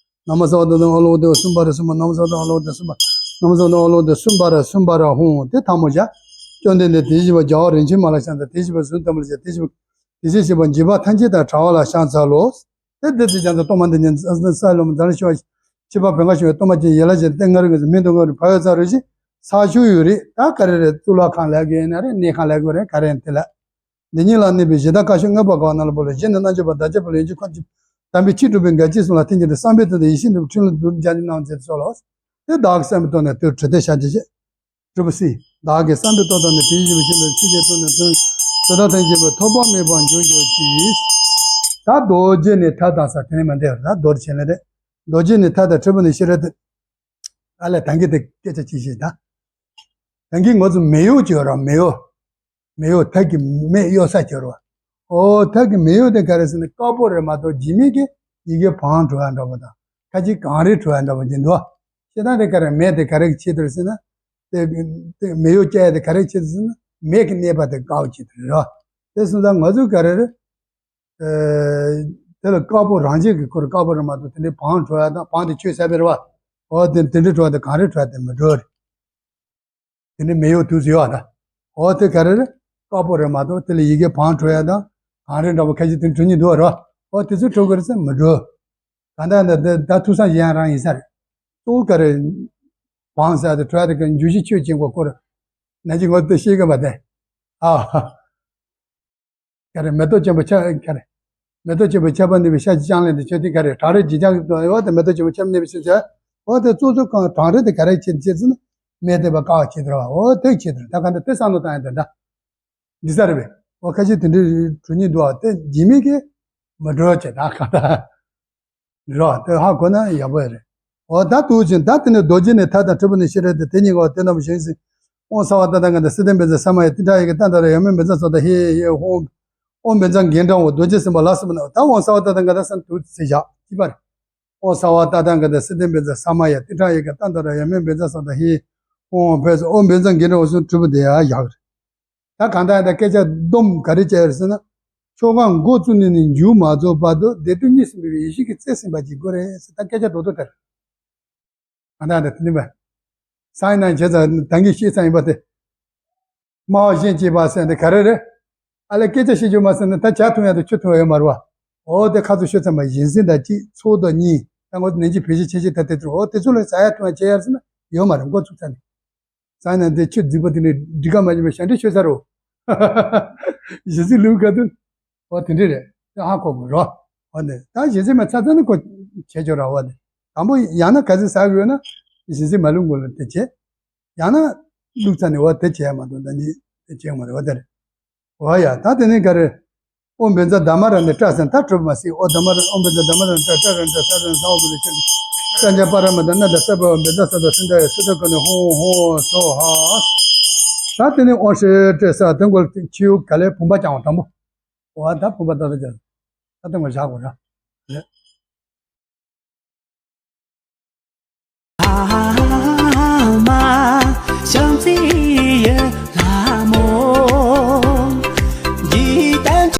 ནང་མ་གསང་བ་དང་ཨ་ལོ་དེ་གསུམ་པ་ར་གསུམ་པ་ནང་མ་གསང་བ་དང་ཨ་ལོ་དེ་གསུམ་པ། ནང་མ་གསང་བ་དང་ཨ་ལོ་དེ་གསུམ་པ་ར་གསུམ་པ་ར་ཧཱུྃ་དེ་ཐལ་མོ་བཞག་བཅོམ་ལྡན་འདས་དེ་བཞིན་པ་རྒྱལ་བ་རིན་ཆེན་མ་ལ་ཕྱག་འཚལ། དེ་བཞིན་པ་གཟུགས་ཐལ་མོ་ལ་ཕྱག་དེ་བཞིན་པ་དེ་བཞིན་གཤེགས་པ་འཇིགས་པ་ཐམས་ཅད་དང་བྲལ་བ་ལ་ཕྱག་འཚལ་ལོ། དེ་འདི་ཚེ་ཀྱང་ཚེ་གཏོར་མ་འདི་ཉིད་ས་ལོ་མ་འཛར་ཤོར་བ། ཕྱི་པ་བེང་ཀ་ཤོར་བའི་གཏོར་མ་ཅན་ཡན་ལག་བཞི་སྟེང་ང་རིག་གི་མིང་དུ་ངོ་རེ་བག་ཡོད་ཚང་རུ་ཞིག་ས་ཤུ་ཡོད་རེད། ད་ག་རེ་རེད། གཙུག་ལག་ཁང་ལས་དགོས་ན་རེད། གནས་ཁང་ལས་དགོས་རེད། ག་རེ་ཡིན་དེ་ལ། འདི་ཉིད་ལ་གནས་པའི་གཞི་བདག་བཀའ་ཤོག་མངོན་པར་དགའ་བ་རྣམས་ལ་འབུལ་ལོ། གཞི་ནས་རྣལ་འབྱོར་པ་བདག་ཅག་པོ་ལ་ཡིན་གཅིག་ཁོ་ན་ཅིག་དམ་པའི་ཆོས་སྒྲུབ་པའི་འགལ་རྐྱེན་སོང་ལ་ཐེག་ཆེན་གྱི་བསམ་པའི་དོན་དང་ཡིད་བཞིན་ནོར་བུ་ཕྲིན་ལས་རྡོ་རྗེ་འཇམ་དཔལ་གནང་མཛད་དུ་གསོལ་ལོ། དེ་བདག་གི་བསམ་པའི་དོན་དང་དེར་དྲི་དེ་ཤ་ཅི་བྱེད། གྲུབ་པ་སྲིད། བདག་གི་བསམ་པའི་དོན་དང་ནི་དེ་བཞིན་གཤེགས་པའི་ཆོས་ཀྱི་དོན་དང་དོན་དེ་དག་ཐམས་ཅད་པའི་ཐོབ་པ་མེད་པར་འབྱུང་གྱུར་ཅིག་ད་རྡོ་རྗེ་ནས་ཐལ་དང་ས་དེ་ནས་མ་འདས་ད་རྡོ་རྗེ་ནས་རེད། རྡོ་རྗེ་ནས་ཐལ་དང་གྲུབ་པ་ནས་ཤེས་རབ་དེ། ཨ་ལས་ད་གིན་དེ་སྐད་ཆ་ཅིག་བཤད་ད། ད་གིན་ང་ཚོ་མེ་ཡོས་ཅིག་ཡོད་ར་མེ་ཡོས། མེ་ཡོས་ཐག་གི་མེ་གཡོ་ས་ཅིག་ཡོད་ར། ཨོ་ཐག་གི་མེ་ཡོས་དེ་ག་རེ་ཟེར་ན་དཀར་པོ་རེད་མ་གཏོགས་རྗེས་མའི་གི་ཡི་གེ་བང་བྲོ་ཡ་འདྲ་པོ་དང་ཁ་ཅིག་གངས་རི་བྲོ་ཡ་འདྲ་པོ་ཅིག་འདུག་ཤེས་ད་དེ་ག་རེ་མེ་དེ་ག་རེ་གི་ཆེད་དུ་རེད་ཟེར་ན། དེ་དེ་མེ་ཡོས་སྐྱེ་ཡ་དེ་ག་རེ་གི་ཆེད་དུ་ཟེར་ན་མེ་གི་གནས་པ་དེ་དཀར་པོ་ཆེད་དུ་རེད་ར། དེ་སོང་ཙང་ང་ཚོ་ག་རེ་རེད། དེ་ལ་དཀར་པོ་རང་བཞིན་གྱི་ཁོར་དཀར་པོ་རེད་མ་གཏོགས་དེ་འདྲའི་བང་བྲོ་ཡ་དང་བང་དེ་ཆོས་ཟབ་པའི་རེད་བ། འོ་དེ་དེ་འདྲའི་བྲོ་བ་དེ་གངས་རི་བྲོ་བ་དེ་མི་འགྲོ་རེད། དེ་འདྲའི་མེ་ཡོས་དུས་སུ་ཡོད་ད། འོ་དེ་ག་རེ་རེད། དཀར་པོ་རེད་མ་གཏོགས་དེ་ལ་ཡི་གེ་བང་བྲོ་ཡ་དང་གངས་རི་འདྲ་པོ་ཁ་ཤས་དེ་འགྲོ་ཉིན་འདུག་རེད་བ། འོ་དེ་ཚོ་བྲོ་གི་རེད་ཟེར་མི་འགྲོ། ད་ལྟ་འདི་འདི་ད་ཐུགས་བསམ་བཞེས་ཡ་རང་ཡིན་ས་རེད། གཙོ་བོ་ག་རེ། བང་ཟེར་དེ་བྲོ་ཡ་དེ་ག་འཇུ་གཞི་ཆོས་ཅན་གོ་ཁོ་རེད། ན་གི་ངོ་དེ་ཤེས་གི་མ་དེ། ཨ། ག་རེ་མེ་ཏོག་ཆེན་པོ་ཆ་ག་རེ། མེ་ཏོག་ཆེན་པོ་ཆར་པ་ནུས་པའི་ཤ་ཅི་ཅང་ལེན་དུ་ཆོས་ཐིག་ག་རེ་བྲག་རི་ལྗིད་ཆགས་ཀྱི་དོན་ཡོད་དེ་མེ་ཏོག་ཆེན་པོ་ཆར་པ་ནུས་པའི་ཤ་ཅི། འོ་དེ་གཙོ་གཙོ་གང་བྲག་རི་དེ་ག་རེ་ཆེད་ཆེད་ཟེར་ན། མེ་དེ་བ་ཀ་བ་ཆེད་དུ་ར་བ་འོ་དེ་ཆེད་དུ་ད་ག་འདི་དེ་བསམ་བློ་བཏང་ཡ་དེ་འདྲ། འདི་ས་རེད་པས་འོ་ཁ་ཤས་དེ་འདྲའི་གྲུ་གཉིས་འདུག་བ་དེ་འཇིགས་མེད་ཀྱི་མི་འགྲོ་བྱེད་ད་ག་ད། རོ། དེ་ཧ་གོ་ན་ཡག་པོ་རེད། འོ་ད་དུས་ཕྱིན་ད་དེ་ནས་རྡོ་རྗེ་ནས་ཐལ་དང་གྲུབ་པ་ནས་ཤེས་རབ་དེ་དེ་ཉིད་འོ་དེ་རྣམས་བཞིན་སྲིད། ཨོཾ་སརྦ་ཏ་ཐཱ་ག་ཏ་སིདྡྷི་བཛྲ་ས་མ་ཡ་ཏིཥྛ་ཡི་གེ་ཏནྟ་ར་ཡ་མེ་བཛྲ་སྭཱ་ཧཱ་ཧེ་ཧེ་ཧཱུྃ། ཨོཾ་བཛྲ་གིང་ཌཱ་འོ་རྡོ་རྗེ་སེམས་དཔའ་ལ་སོགས་པ་རྣམས་ད་ཨོཾ་སརྦ་ཏ་ཐཱ་ག་ཏ་ས་དུས་ཚེ་བཞག་ཅི་པ་རེད། ཨོཾ་སརྦ་ཏ་ཐཱ་ག་ཏ་སིདྡྷི་བཛྲ་ས་མ་ཡ་ཏིཥྛ་ཡི་གེ་ཏནྟ་ར་ཡ་མེ་བཛྲ་སྭཱ་ཧཱ་ཧེ་ཧཱུྃ་ཕཊ། ཨོཾ་བཛྲ་གིང་ཌཱ་འོ་གསུམ་གྲུབ་པ་དེ་ཡང་ཡག་རེད། ད་གང་ལྟར་ཡང་ད་སྐད་ཆ་སྡོམ་ག་རེ་བྱས་ཡོད་ཟེར་ན། ཆོ་ག་འགོ་བཙུགས་ནས་ནི་མཇུག་མ་རྫོགས་བར་དུ་བདེ་སྡུག་གཉིས་སུ་མེད་པའི་ཡེ་ཤེས་ཀྱི་རྩལ་ཟིན་པ་ཅིག་དགོས་རེད་ཟེར་ད་སྐད་ཆ་རྡོག་རྡོག་དེ་རེད། གང་ལྟར་ཡང་ད་དེ་ནི་བས། སང་ཉིན་ནང་བྱས་ཙང་ད་གིན་བཤད་ཚར་ཡིན་པ་དེ། སྨྲ་བ་གཞན་གཅེས་པ་ཟེར་འདི་ག་རེ་རེད། ཨ་ལས་སྐད་ཆ་བཤད་རྒྱུ་མ་ཟེར་ན་ད་ཇ་འཐུང་ཡ་དང་ཆུ་འཐུང་ཡ་ཡོད་མ་རེད་བ། འོ་དེ་ཁ་ཚུར་ཤོད་ཚར་མ་གཞན་སེམས་དང་གཅིག་ཚོགས་དང་གཉིས་ད་ངོ་ནན་གྱི་བེད་སྤྱོད་བྱེད་ཆེད་ད་དེ་ཚོ་འོ་དེ་ཚོ་ལ་ཟ་ཡ་འཐུང་ཡ་བྱེད་ཡ་ཟེར་ན་ཡོད་མ་རེད་མགོ་ཚུགས་ཚར་ནས། སང་ཉིན་དེ་ཆུ་རྫིག་པོ་དེ་ནས་འགྲིག་ག་མ་ཡིན་པའི་ཞབས་འདྲེན་ཤོད་ཚར་རོ། གཞི་རྩའི་ལུགས་ག་དུས། འོ་དེ་འདྲས་རེད་དེ་ཧ་གོ་དགོས་རོ། འོ་ནས་ད་གཞི་རྩའི་མ་ཚ་ཚ་ནི་ཁོ་བྱེད་ཆོག་ར་བ་དེ། དང་པོ་ཡང་ན་ག་ཚོད་ཟ་དགོས་ན་གཞི་རྩའི་མ་ལུགས་མགོ་ལ་དེ་བྱེད། ཡང་ན་ བླུགས་ཚར་ནས་འོ་དེ་བྱས་མ་གཏོགས་ད་ནི་དེ་བྱས་མ་རེད། འོ་དེ་རེད། འོ་ཡ། ད་དེ་ནས་ག་རེ། ཨོཾ་བཛྲ་དྷརྨ་རཱ་ནི་ཏྲ་ཟེར་ད་གྲུབ་མ་སྲིད། ཨོ་དྷརྨ་རཱ། ཨོཾ་བཛྲ་དྷརྨ་རཱ་ནི་ཏྲ། ཏྲ་རཱ་ནི་ཏྲ། ས་རཱ་ནི་ས། ཨོཾ་བཛྲ་ཏྲ། ཏྲ་ཛྙཱ་པཱ་ར་མ་ཏ། ན་ད་ས་བ་བཛྲ་ས་ད་སུ་འདྲ་ཡ་སུ་ད་ག་ནི་ཧོ་ཧོ་སྭཱ་ཧཱ། ད་དེ་ནས་ཨོཾ་ཤྲཱི་ཏྲེ་ས་དེ་མགོ་ལ་ཁྱེའུ་ག་ལས་བུམ་པ་བརྐྱང་བ་དང་པོ། འོ་ད་བུམ་པ་ད་ད་ཅག་ད་དེ་མགོ་བཞག་དགོས་ར། རེད།